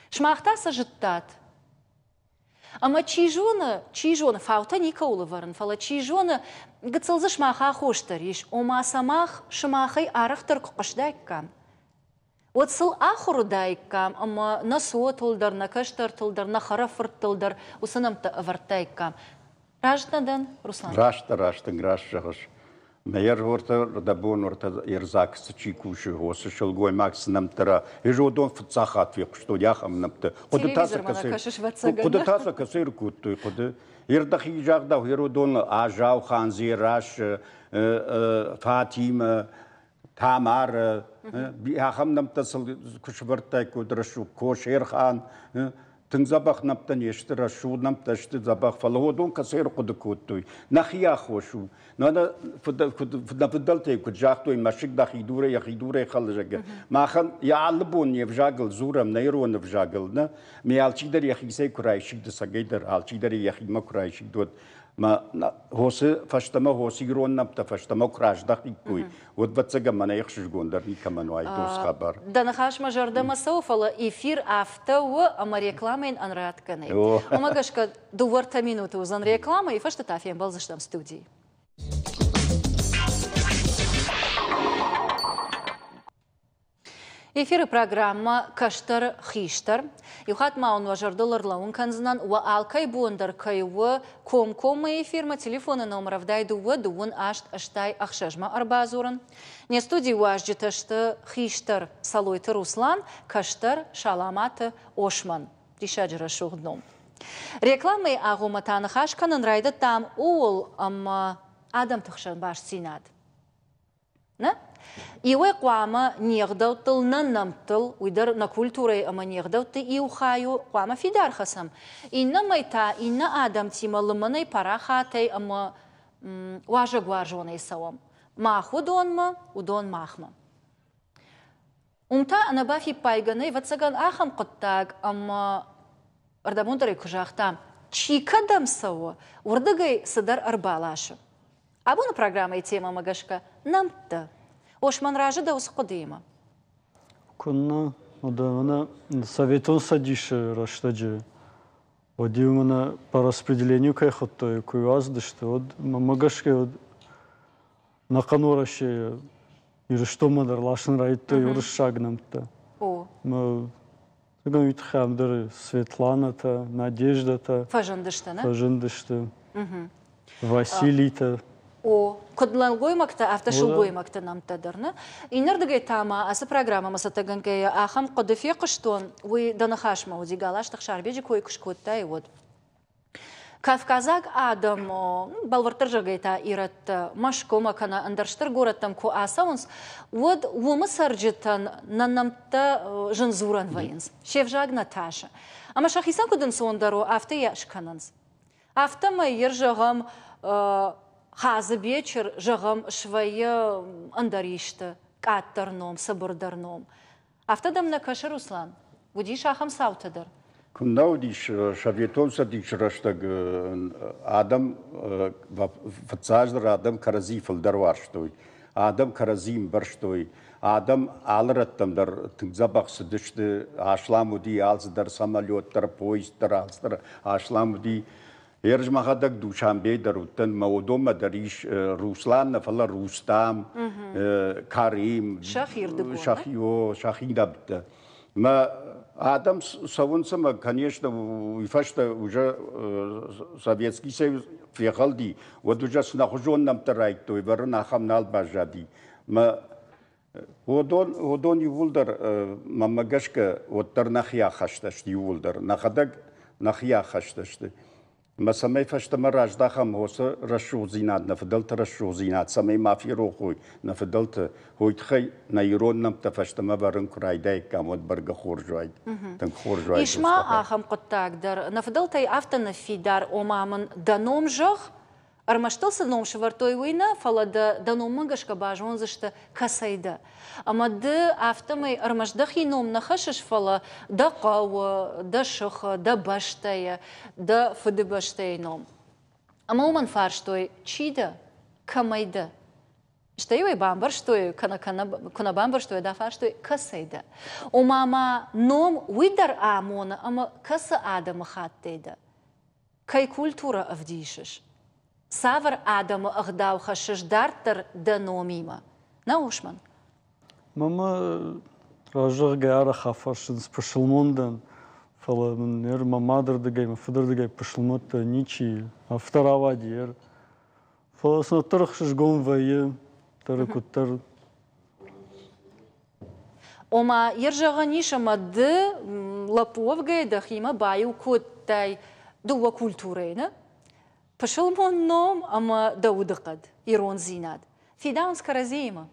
Сымах та сӕ зыдтат. Ӕмӕ чи зоны, чи зоны, фаутӕ никӕуыл ӕвӕрын, фӕлӕ чи зоны, гыццыл дзы сымах аххос дӕр ис, ома сӕ мах сымахӕй арӕхдӕр куы хъуыстаиккам. Уӕд сыл ахуыр уыдаиккам ӕмӕ нӕ цотыл дӕр, нӕ кӕстӕртыл дӕр, нӕ хӕрӕфырттыл дӕр уыцы нӕмттӕ ӕвӕрдтаиккам. Раст нӕ дӕн, Руслан?
Раст дӕ, раст тынг раст зӕгъыс. Мӕ ӕрвортӕ рдӕбон ортӕ ӕрзаг цы чи кусы, уыцы сылгоймаг цы нӕмттӕ ра, ӕз уыдон фыццаг хатт фехъуыстон ахӕм нӕмттӕ. Хъуыдытӕ сӕ кӕцӕй хъуыдытӕ сӕ кӕцӕй ӕркодтой, хъуыды. Ӕрдӕхи загъдау, уыдон Азау, Хандзерас, Фатимӕ, Тамарӕ, ахӕм нӕмттӕ сыл куы сӕвӕрдтаиккой рӕсугъд Кошерхан, тынг дзӕбӕх нӕмттӕ не сты, рӕсугъд нӕмттӕ сты дзӕбӕх, фӕлӕ уыдон кӕцӕй ӕрхъуыды кодтой? Нӕхи аххос у. Нӕ фыдӕлтӕй куыд загътой, мӕсыг дӕхи дурӕй, йӕхи дурӕй хӕлы, зӕгъгӕ. Махӕн йӕ алы бон не взагыл дзурӕм, нӕ ирон ӕвзагыл, нӕ? Ме алчидӕр йӕхицӕй куы райсид, цӕгӕйдӕр алчидӕр йӕхимӕ куы райсид, уӕд мӕ хосы фӕстӕмӕ хосы ирон нӕмттӕ фӕстӕмӕ куы раздӕхиккой, уӕд ӕвӕццӕгӕн мӕнӕ ӕхсызгондӕр никӕмӕн уаид уыцы хабар.
Дӕ ныхас мӕ зӕрдӕмӕ цӕуы, фӕлӕ эфир афтӕ у, ӕмӕ рекламӕйӕн ӕнрӕтгӕ нӕй. Уымӕ гӕсгӕ дыууӕ-ӕртӕ минуты уыдзӕн рекламӕ, фӕстӕ та фембӕлдзыстӕм студийы. Эфиры программӕ «Кӕстӕр хистӕр». Иу хатт ма уын уӕ зӕрдыл ӕрлӕууын кӕндзынӕн, уӕ алкӕй бон дӕр кӕй у комкоммӕ эфирмӕ телефоны номыр 72 28 86-мӕ ӕрбадзурын. Не студийы уазджытӕ сты хистӕр Салойты Руслан, кӕстӕр Саламаты Осман. Диссаджы рӕсугъд ном. Рекламӕйы агъоммӕ та ныхас кӕнын райдыдтам ууыл, ӕмӕ адӕмты хсӕн бастдзинад. Нӕ? Иуӕй хъуамӕ не гъдӕуттыл, нӕ нӕмттыл, уый дӕр нӕ культурӕйы ӕмӕ не гъдӕутты иу хай у, хъуамӕ фидар хӕцӕм. Иннӕмӕй та иннӕ адӕмтимӕ лымӕнӕй, парахатӕй ӕмӕ уазӕгуарзонӕй цӕуӕм. Мах уыдонмӕ, уыдон махмӕ. Уым та ӕнӕбафиппайгӕ нӕй, ӕвӕццӕгӕн, ахӕм хъуыддаг, ӕмӕ ӕрдӕбондӕрӕй куы загътам, чи кӕдӕм цӕуы, уырдыгӕй цыдӕр ӕрбаласы. Абоны программӕйы темӕмӕ гӕсгӕ нӕмттӕ. Осман разы дӕ уыцы хъуыдыимӕ?
Куыннӕ, уӕдӕ мӕнӕ Советон Цӕдисы рӕстӕджы уӕд-иу мӕнӕ по распределению кӕй хуыдтой, куы уадздысты, уӕд мӕнмӕ гӕсгӕ уӕд ӕнӕхъӕн Уӕрӕсейы Ирыстонмӕ дӕр ласын райдыдтой уырыссаг нӕмттӕ.
О.
Уый тыххӕй ам дӕр Светланатӕ, Надеждатӕ
фӕзындысты, нӕ?
Фӕзындысты. Василитӕ.
О, куыд нӕлгоймӕгтӕ, афтӕ сылгоймӕгты нӕмттӕ дӕр, нӕ? Иннӕрдыгӕй та ма ацы программӕмӕ цӕттӕгӕнгӕйӕ ахӕм хъуыды фехъуыстон, уый дӕ ныхасмӕ уыди, Галазты Ӕхсарбеджы кой куы скодтай, уӕд. Кавказаг адӕм, бӕлвырддӕр зӕгъгӕй та ирӕттӕ, Мӕскуымӕ кӕнӕ ӕндӕр стыр горӕттӕм куы ацӕуынц, уӕд уымы цӕрджытӕн нӕ нӕмттӕ зын дзурӕн вӕййынц, се взаг нӕ тасы. Ӕмӕ сӕхицӕн куыд ӕнцондӕр у, афтӕ йӕ скӕнынц. Афтӕмӕй йӕ зӕгъӕм, Хадзыбечыр, зӕгъӕм, свӕййы ӕндӕр исты, къаддӕр ном, цыбырдӕр ном. Афтӕ дӕм нӕ кӕсы, Руслан? Уыдис ахӕм цаутӕ дӕр?
Куыннӕ уыдис Советон Цӕдисы рӕстӕг адӕм, фыццаджыдӕр адӕм кӕрӕдзи фылдӕр уарзтой, адӕм кӕрӕдзи ӕмбӕрстой, адӕм алы рӕттӕм дӕр тынг дзӕбӕх цыдысты, аслам уыди алцыдӕр, самолет дӕр, поезд дӕр, алцыдӕр аслам уыди. Ерыс мӕхӕдӕг Душанбейы дӕр уыдтӕн, мӕ уыдонмӕ дӕр ис Руслан нӕ, фӕлӕ Рустам, Карим,
Сӕхи,
о, сӕхи нӕмттӕ. Мӕ адӕм цӕуынц ӕмӕ, конечно, уый фӕстӕ уже Советский Союз фехӕлди, уӕд уже цынӕхуызон нӕмттӕ райдтой, вӕрын ахӕм нал баззади. Мӕ Уыдон, уыдон иууылдӕр, мӕнмӕ гӕсгӕ, уӕддӕр нӕхи ахӕстӕ сты иууылдӕр. Нӕхӕдӕг нӕхи ахӕстӕ сты. Ӕмӕ цӕмӕй фӕстӕмӕ раздахӕм уыцы рӕсугъддзинад, нӕ фыдӕлты рӕсугъддзинад, цӕмӕй ма ферох уой нӕ фыдӕлты, уый тыххӕй нӕ ирон нӕмттӕ фӕстӕмӕ вӕрын куы райдаиккам, уӕд бӕргӕ хорз уаид. Тынг хорз уаид.
Ис ма ахӕм хъуыддаг дӕр, нӕ фыдӕлтӕй афтӕ ныффидар, ома мын дӕ ном зӕгъ, Ӕрмӕст ыл цы ном сӕвӕрдтой, уый нӕ, фӕлӕ дӕ дӕ номмӕ гӕсгӕ базондзысты, кӕцӕй дӕ. Ӕмӕ ды афтӕмӕй ӕрмӕст дӕхи ном нӕ хӕссыс, фӕлӕ дӕ хъӕуы, дӕ сыхы, дӕ бӕстӕйы, дӕ фыдыбӕстӕйы ном. Ӕмӕ уымӕн фарстой, чи дӕ, кӕмӕй дӕ? Стӕй-иу ӕй бамбӕрстой, кӕнӕ куы нӕ бамбӕрстой, уӕд афарстой, кӕцӕй дӕ? Ома ма ном уый дӕр амоны, ӕмӕ кӕцы адӕмыхаттӕй дӕ? Кӕй культурӕ ӕвдисыс? Цавӕр адӕмы ӕгъдау хӕссыс дарддӕр дӕ номимӕ? Нӕ, Осман?
Мама, Разӕгъгӕ арӕх афӕрсынц пысылмон дӕн, фӕлӕ мын ныр мӕ мадырдыгӕй, мӕ фыдырдыгӕй пысылмӕттӕ ничи. Афтӕ рауади ер. Фӕлӕ сын уӕддӕр ӕхсызгон вӕййы, дӕр куыддӕр.
Ома, ер зӕгъӕн ис, ӕмӕ ды лӕппу уӕвгӕйӕ дӕхимӕ баиу кодтай дыууӕ культурӕйы, нӕ? Пысылмон ном ӕмӕ дӕ удыхъӕд, ирондзинад. Фидауынц кӕрӕдзиимӕ?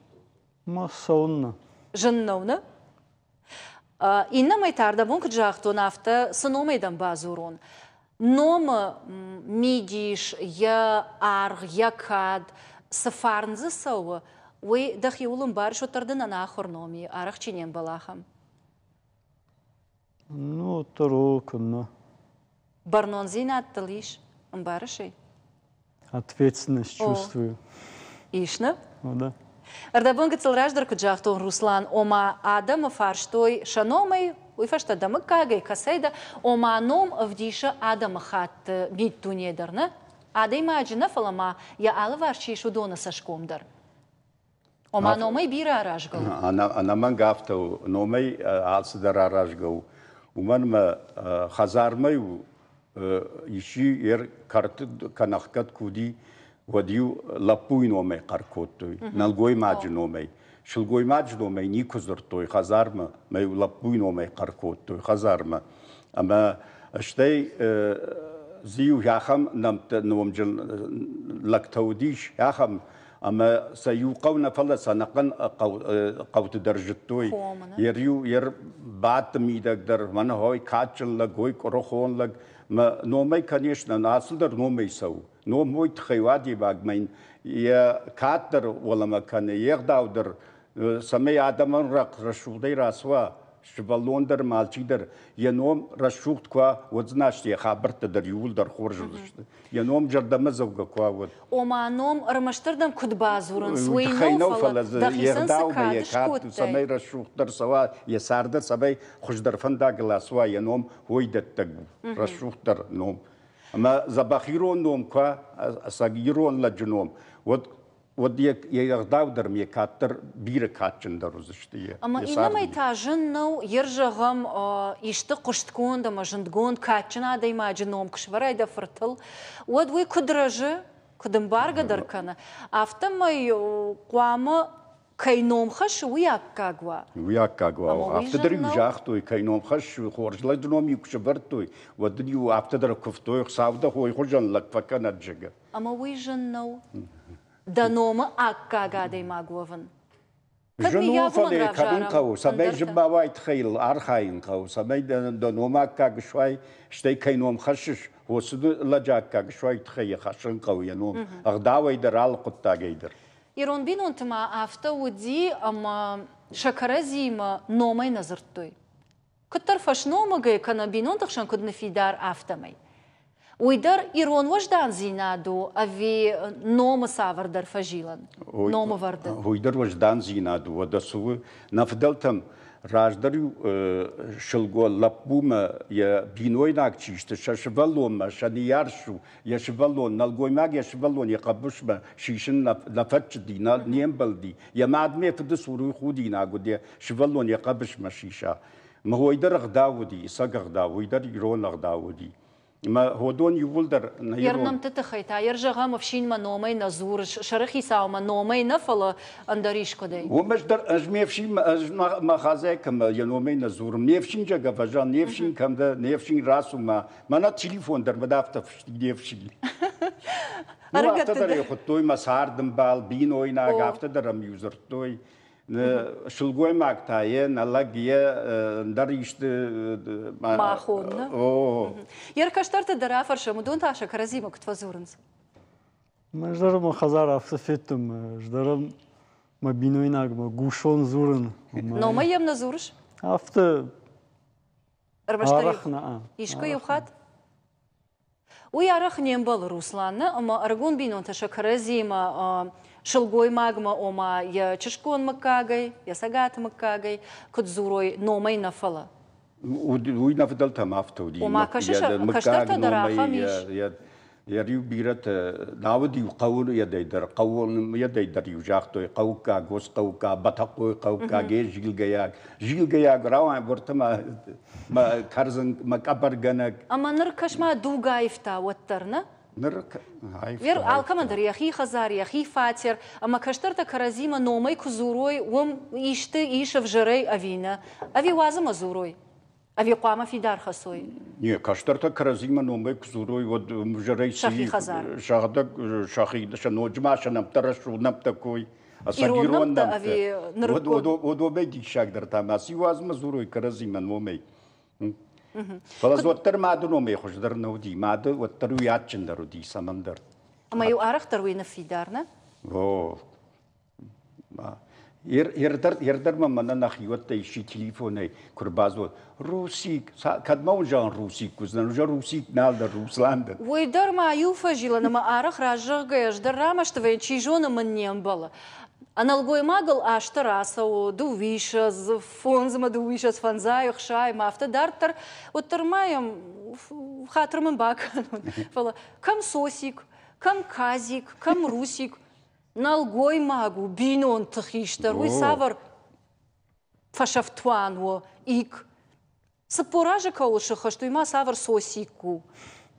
Ма цӕуыннӕ?
Зын нӕу, нӕ? Иннӕмӕй та, ӕрдӕбон куыд загътон, афтӕ цы номӕй дӕм бадзурон? Номы мидис, йӕ аргъ, йӕ кад, цы фарн дзы цӕуы, уый дӕхиуыл ӕмбарыс, уӕддӕр дын ӕнахуыр ном и, арӕх чи не мбӕлы, ахӕм.
Ну, уӕддӕр о, куыннӕ.
Бӕрнондзинад дыл ис, ӕмбарыс ӕй?
Ответственность чувствую.
Ис, нӕ?
О, да.
Ӕрдӕбон гыццыл раздӕр куыд загътон, Руслан, ома адӕмы фарстой сӕ номӕй, уый фӕстӕ дӕ мыггагӕй, кӕцӕй дӕ, ома ном ӕвдисы адӕмыхатты миддуне дӕр, нӕ? Адӕймаджы нӕ, фӕлӕ ма йӕ алыварс чи ис, уыдоны цӕсгом дӕр. Ома номӕй бирӕ аразгӕ у?
Ӕнӕмӕнг афтӕ у. Номӕй алцыдӕр аразгӕ у. Уымӕн ӕмӕ хӕдзармӕ-иу исчи йе кӕрты кӕнӕ ӕхгӕд куы уыди, уӕд-иу лӕппуйы номӕй хъӕр кодтой, нӕлгоймаджы номӕй. Сылгоймаджы номӕй никуы дзырдтой хӕдзармӕ, мӕ-иу лӕппуйы номӕй хъӕр кодтой хӕдзармӕ. Ӕмӕ стӕй дзы-иу ахӕм нӕмттӕ номджын лӕгтӕ уыдис, ахӕм ӕмӕ сӕ иу хъӕу нӕ, фӕлӕ сӕ ӕнӕхъӕн хъӕуты дӕр зыдтой. Йер-иу йер бадты мидӕг дӕр мӕнӕ ой кадджын лӕг, ой къуырыхон лӕг. Мӕ номӕй, конечно, ацы дӕр номӕй цӕуы. Ном уой тыххӕй уадиваг мӕ йын йӕ кад дӕр уӕлӕмӕ кӕны, йе гъдау дӕр, цӕмӕй адӕмӕн рӕсугъдӕй рацуа, сывӕллон дӕр ӕмӕ алчидӕр йӕ ном рӕсугъд куы уа, уӕд дзы йӕ хабӕрттӕ дӕр иууылдӕр хорз уыдзысты. Йӕ ном зӕрдӕмӕдзӕугӕ куы уа, уӕд.
Ома ном ӕрмӕстырдӕм куыд бадзурынц, уый нӕу, фӕлӕ дӕхицӕн цы кад скодтай.
Цӕмӕй рӕсугъддӕр цӕуа, йӕ царды цӕмӕй хуыздӕр фӕндагыл ацуа, йӕ ном уый дӕттӕг у, рӕсугъддӕр ном. Ӕмӕ дзӕбӕх ирон ном куы ӕцӕг ирон лӕджы ном, уӕд уӕд йе ӕгъдау дӕр ме кад дӕр бирӕ кадджындӕр уыдзысты йӕ
Ӕмӕ иннӕмӕй та зын нӕу, йе зӕгъӕм, исты хъуыстгонд ӕмӕ зындгонд кадджын адӕймаджы ном куы сӕвӕрай дӕ фыртыл, уӕд уый куыд рӕзы, куыд ӕмбаргӕ дӕр кӕны, афтӕмӕй хъуамӕ кӕй ном хӕссы, уый аккаг уа.
Уый аккаг уа. Афтӕ дӕр-иу загътой, кӕй ном хӕссы, хорз лӕджы ном-иу куы сӕвӕрдтой, уӕд ын-иу афтӕ дӕр куывтой, Хуыцау дӕ хойы хуызӕн лӕг фӕкӕнӕд, зӕгъгӕ.
Ӕмӕ уый зын нӕу. Дӕ номы аккаг адӕймаг уӕвын. Кӕд
Зын у,
мыййаг уымӕн
фӕлӕ кӕнын
равзарӕм
хъӕуы, цӕмӕй
ӕндӕртӕ?
зын ма уай, тыххӕй йыл архайын хъӕуы, цӕмӕй дӕ номы аккаг суай, стӕй кӕй ном хӕссыс, уыцы лӕджы аккаг суай, тыххӕй йӕ хӕссын хъӕуы йӕ ном, ӕгъдауӕй дӕр, алы хъуыддагӕй дӕр.
Ирон бинонты ма афтӕ уыди, ӕмӕ сӕ кӕрӕдзиимӕ номӕй нӕ дзырдтой. Куыддӕр фӕсномыгӕй кӕнӕ бинонты хсӕн куыд ныффидар, афтӕмӕй. Уый дӕр ирон уӕздандзинад у ӕви номы цавӕрдӕр фӕзилӕн, номывӕрды?
Уый дӕр уӕздандзинад у, уӕдӕ цы у? Нӕ фыдӕлтӕм раздӕр-иу сылго лӕппумӕ йӕ бинойнаг чи сты, сӕ сывӕллонмӕ, сӕ ныййарс у, йӕ сывӕллон, нӕлгоймаг йӕ сывӕллон йӕ хъӕбысмӕ сисын нӕ фӕччыди, не мбӕлди. Йӕ мадмӕ фыды цур уый худинаг уыд, йӕ сывӕллон йӕ хъӕбысмӕ сиса. Мӕ дӕр ӕгъдау уыди, ӕцӕг ӕгъдау, уый дӕр ирон ӕгъдау уыди. Мӕ ходон иууылдӕр нӕ
ирон... Йӕ тыххӕй та, йӕ зӕгъӕм, ӕфсинмӕ номӕй нӕ дзурыс, сӕрыхицаумӕ номӕй нӕ, фӕлӕ ӕндӕр искуыдӕй.
Уым ӕз дӕр, ӕз ме фсинмӕ, ӕз мӕ хӕдзӕй кӕмӕ йӕ номӕй нӕ дзурын. Ме фсин зӕгъ, не фсин кӕм дӕ, не фсин рацу ма. Мӕнӕ телефон дӕр мӕ афтӕ фысти, не фсин. Ну, афтӕ дӕр ӕй хуыдтой мӕ цардӕмбал, бинойнаг, афтӕ дӕр ӕм-иу дзырдтой. Сылгоймаг та йе нӕ лӕг, йе ӕндӕр исты.
Махон, нӕ?
О.
Йе ркӕстӕрты дӕр афӕрсӕм, уыдон та сӕ кӕрӕдзимӕ куыд фӕдзурынц?
Ӕз дӕр мӕ хӕдзар афтӕ федтон, ӕз дӕр мӕ бинойнагмӕ гусон дзурын.
Номӕй йӕм нӕ дзурыс?
Афтӕ
Ӕрмӕстдӕр
арӕх нӕ.
Искуы-иу хатт? Уый арӕх не мбӕлы Русланны, ӕмӕ ӕрыгон бинонтӕ сӕ кӕрӕдзиимӕ сылгоймагмӕ, ома йӕ чызгон мыггагӕй, йӕ цӕгаты мыггагӕй, куыд дзурой, номӕй нӕ фӕлӕ.
Уый нӕ фыдӕлтӕм афтӕ уыди.
Ома кӕсыс, кӕстӕртӕ дӕр ахӕм ис.
Йӕ риу бирӕтӕ науӕд-иу хъӕуы йедӕй дӕр, хъӕууон йедӕй дӕр-иу загътой хъӕуккаг, ос-хъӕуккаг, Бӕтӕхъойы хъӕуккаг, е зилгӕйаг. Зилгӕйаг рауайын уӕртӕ мӕ, мӕ кӕрдзын, мӕ къӕбӕргӕнӕг.
Ӕмӕ ныр кӕс-ма дуг аивта уӕддӕр, нӕ?
Ныр
Вер, алкӕмӕн дӕр йӕхи хӕдзар, йӕхи фатер, ӕмӕ кӕстӕртӕ кӕрӕдзимӕ номӕй куы дзурой, уым исты ис ӕвзӕрӕй ӕви нӕ? Ӕви уадз ӕмӕ дзурой? Ӕви хъуамӕ фидар хӕцой?
Не, кӕстӕртӕ кӕрӕдзимӕ номӕй куы дзурой, уӕд ӕвзӕрӕй
сӕхи хӕдзар.
Сӕхӕдӕг сӕхи сӕ ноджы ма сӕ нӕмттӕ рӕсугъд нӕмттӕ кой.
Ирон нӕмттӕ ӕви нырыккон?
Уыдонӕй диссагдӕр та ма цы уадзмӕ дзурой кӕрӕдзимӕ номӕй. Фӕлӕ дзы уӕддӕр мады номӕй хуыздӕр нӕ уыди. Мады уӕддӕр уый адджындӕр уыди цӕмӕндӕр.
Ӕмӕ-иу арӕхдӕр уый ныффидар, нӕ?
О, Ердӕр ма мӕнӕ нӕхиуӕттӕ исчи телефонӕй куы рбадзуры, Русик, кӕд ма уын зӕгъын Русик уыдзӕн, уже Русик нал дӕр, Руслан дӕр.
Уый дӕр ма иу фӕзилӕн ӕмӕ арӕх раззӕгъгӕ ӕз дӕр рамӕсты вӕййын, чи зоны мын не мбӕлы. Нӕлгоймагыл азтӕ рацӕуы, дыууиссӕдз, фондзмӕ дыууиссӕдз, фӕндзай, ӕхсай ӕмӕ афтӕ дарддӕр, уӕддӕр ма йӕм хатыр мын бакӕнут, фӕлӕ кӕм Сосик, кӕм Казик, кӕм Русик, нӕлгоймаг у, бинонты хистӕр, уый цавӕр фӕсӕфтуан у, ик. 40 азы кӕуыл сыххӕст, уый ма цавӕр сосик у?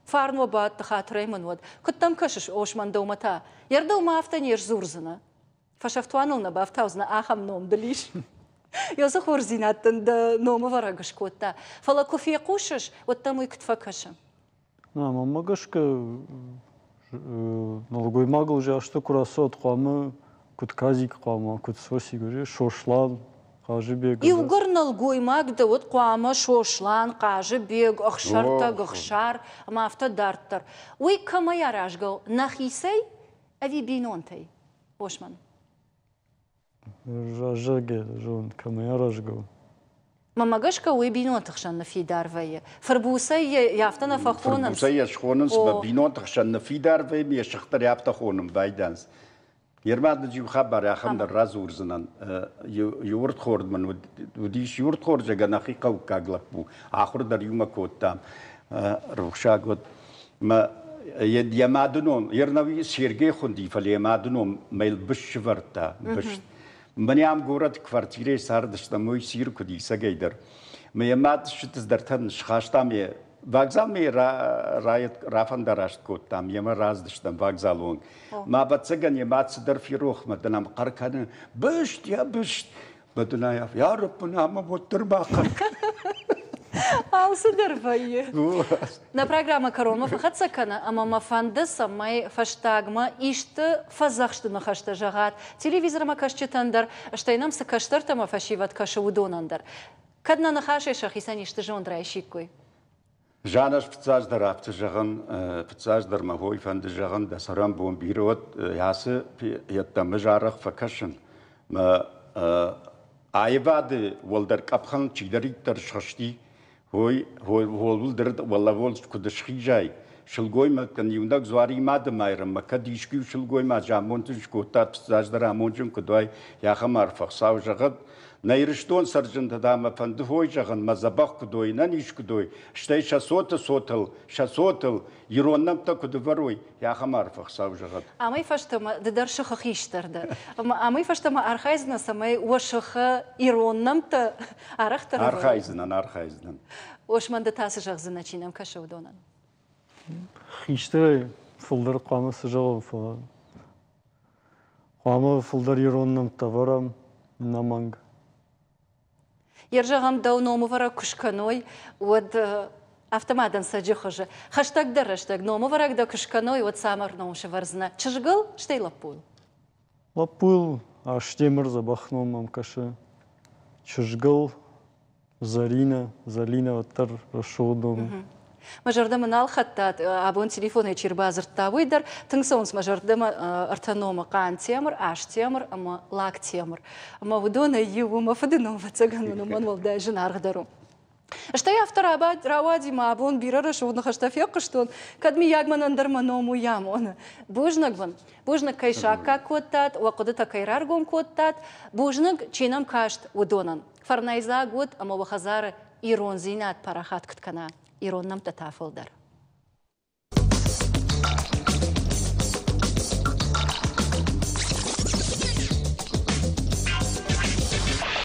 Фарн уӕ бадты, хатырӕй мын уӕд. Куыд дӕм кӕсыс, Осман, дӕумӕ та? Йӕ дӕумӕ афтӕ не сдзурдзынӕ. Фӕсӕфтуаныл нӕ бафтаудзынӕ, ахӕм ном дыл ис. Ёсы хорздзинад дын дӕ номӕвӕрӕг скодта. Фӕлӕ куы фехъусыс, уӕд дӕм уый куыд фӕкӕсы?
Мӕнмӕ гӕсгӕ, нӕлгоймагыл зиӕстӕ куы рацӕуӕд, хъуамӕ куыд Казик хъуамӕ, куыд Сосик, Сослан, Хъазыбег.
Иугӕр нӕлгоймаг дӕ, уӕд хъуамӕ Сослан, Хъазыбег, Ӕхсӕртӕг, Ӕхсар ӕмӕ афтӕ дарддӕр. Уый кӕмӕй аразгӕ у, нӕхицӕй ӕви бинонтӕй, Осман?
Раззагӕй зон, кӕмӕй аразгӕ у.
Мӕнмӕ гӕсгӕ, уый бинонты хсӕн ныффидар вӕййы. Фырбуцӕй йӕ афтӕ нӕ фӕхонынц.
Фырбуцӕй йӕ схонынц, мӕ бинонты хсӕн ныффидар вӕййы, йӕ сых дӕр афтӕ хонын байдайынц. Ермӕ дын иу хабар ахӕм дӕр радзурдзынӕн. Иу ӕрдхорд мын уыдис, иу ӕрдхорд, зӕгъгӕ, нӕхи хъӕуккаг лӕппу. Ахуыр дӕр иумӕ кодтам. Рухсаг уӕд. Мӕ йӕ мады ном, Ернауи Сергей хуынди, фӕлӕ йӕ мады ном мӕ быст сывӕрдта, быст. Мӕнӕ ам горӕты квартирӕйы цардыстӕм, уый сир куыд исӕгӕй дӕр. Мӕ йӕ мад сыдздӕртӕн схастам йӕ вокзалмӕ рафӕндараст кодтам, йемӕ раздыстӕм вокзалы онг. Мӕ ӕвӕццӕгӕн йӕ мад цыдӕр ферох, мӕ дын ӕм хъӕр кӕны, быст, йӕ быст. Бадынайӕ ярыппын ӕмӕ уӕддӕр бахъӕр.
Алцыдӕр вӕййы. Нӕ программӕ кӕронмӕ фӕхӕццӕ кӕны, ӕмӕ мӕ фӕнды, цӕмӕй фӕстагмӕ исты фӕдзӕхсты ныхӕстӕ зӕгъат телевизормӕ кӕсджытӕн дӕр, стӕй нӕм цы кӕстӕртӕ ӕмӕ фӕсивӕд кӕсы, уыдонӕн дӕр. Кӕд нӕ ныхасӕй сӕхицӕн исты зонд райсиккой.
Жанна, ӕз фыццаджыдӕр афтӕ зӕгъын, фыццаджыдӕр мӕ хойы фӕнды зӕгъын, дӕ цӕрӕнбон бирӕ уӕд, ацы йеддӕмӕ ӕз арӕх фӕкӕсын. Мӕ аивады уӕлдӕр къӕпхӕн чидӕриддӕр схызти, уой уӕлдӕр уӕлӕуыл куыд схизай, сылгоймӕгтӕн иунӕг дзуари мады Майрӕммӕ кӕд искуы сылгоймаджы амондджын скодта, фыццаджыдӕр амондджын куыд уай, ахӕм арфӕ Хуыцау зӕгъӕд. Нӕ Ирыстон цӕрджынтӕ дӕ фӕнды хой зӕгъын, мӕ дзӕбӕх куыд уой, нӕниз куыд уой, стӕй сӕ цоты цотыл, сӕ цотыл ирон нӕмттӕ куыд ӕвӕрой, ахӕм арфӕ Хуыцау зӕгъӕд.
Амӕй фӕстӕмӕ ды дӕр сыхы хистӕр дӕ. Ӕмӕ амӕй фӕстӕмӕ архайдзынӕ, цӕмӕй уӕ сыхы ирон нӕмттӕ арӕхдӕр ӕвӕрой?
Архайдзынӕн, архайдзынӕн.
Осман, ды та цы зӕгъдзынӕ, чи нӕм кӕсы, уыдонӕн?
Хистӕрӕй фылдӕр хъуамӕ цы зӕгъон, фӕлӕ Хъуамӕ фылдӕр ирон нӕмттӕ ӕвӕрӕм, ӕнӕмӕнг.
Йе зӕгъӕм, дӕу номӕвӕрӕг куы скӕной, уӕд афтӕ ма дӕнцӕджы хуызы. Хӕстӕгдӕр рӕстӕг номӕвӕрӕг дӕ куы скӕной, уӕд цавӕр ном сӕвӕрдзынӕ? Чызгыл, стӕй лӕппуйыл?
Лӕппуйыл Астемыр дзӕбӕх ном мӕм кӕсы. Чызгыл Зӕринӕ, Зӕлинӕ уӕддӕр рӕсугъд ном.
Мӕ зӕрдӕмӕ нал хаттат, абон телефонӕй чи рбадзырдта, уый дӕр. Тынг цӕуынц мӕ зӕрдӕмӕ ӕртӕ номы Хъантемыр, Астемыр ӕмӕ Лактемыр. Ӕмӕ уыдонӕй иу у мӕ фыды ном, ӕвӕццӕгӕн мын уымӕн уӕлдай зынаргъдӕр у. Стӕй афтӕ рауади мӕ абон бирӕ рӕсугъд ныхӕстӕ фехъуыстон, кӕд мыййаг мӕнӕн дӕр мӕ ном уый амоны. Бузныг уын. Бузныг, кӕй саккаг кодтат, уӕ хъуыдытӕ кӕй раргом кодтат. Бузныг, чи нӕм каст, уыдонӕн. Фӕрнӕйдзаг уыд ӕмӕ уӕ хӕдзары ирондзинад парахат куыд кӕна, ирон нӕмттӕ та фылдӕр.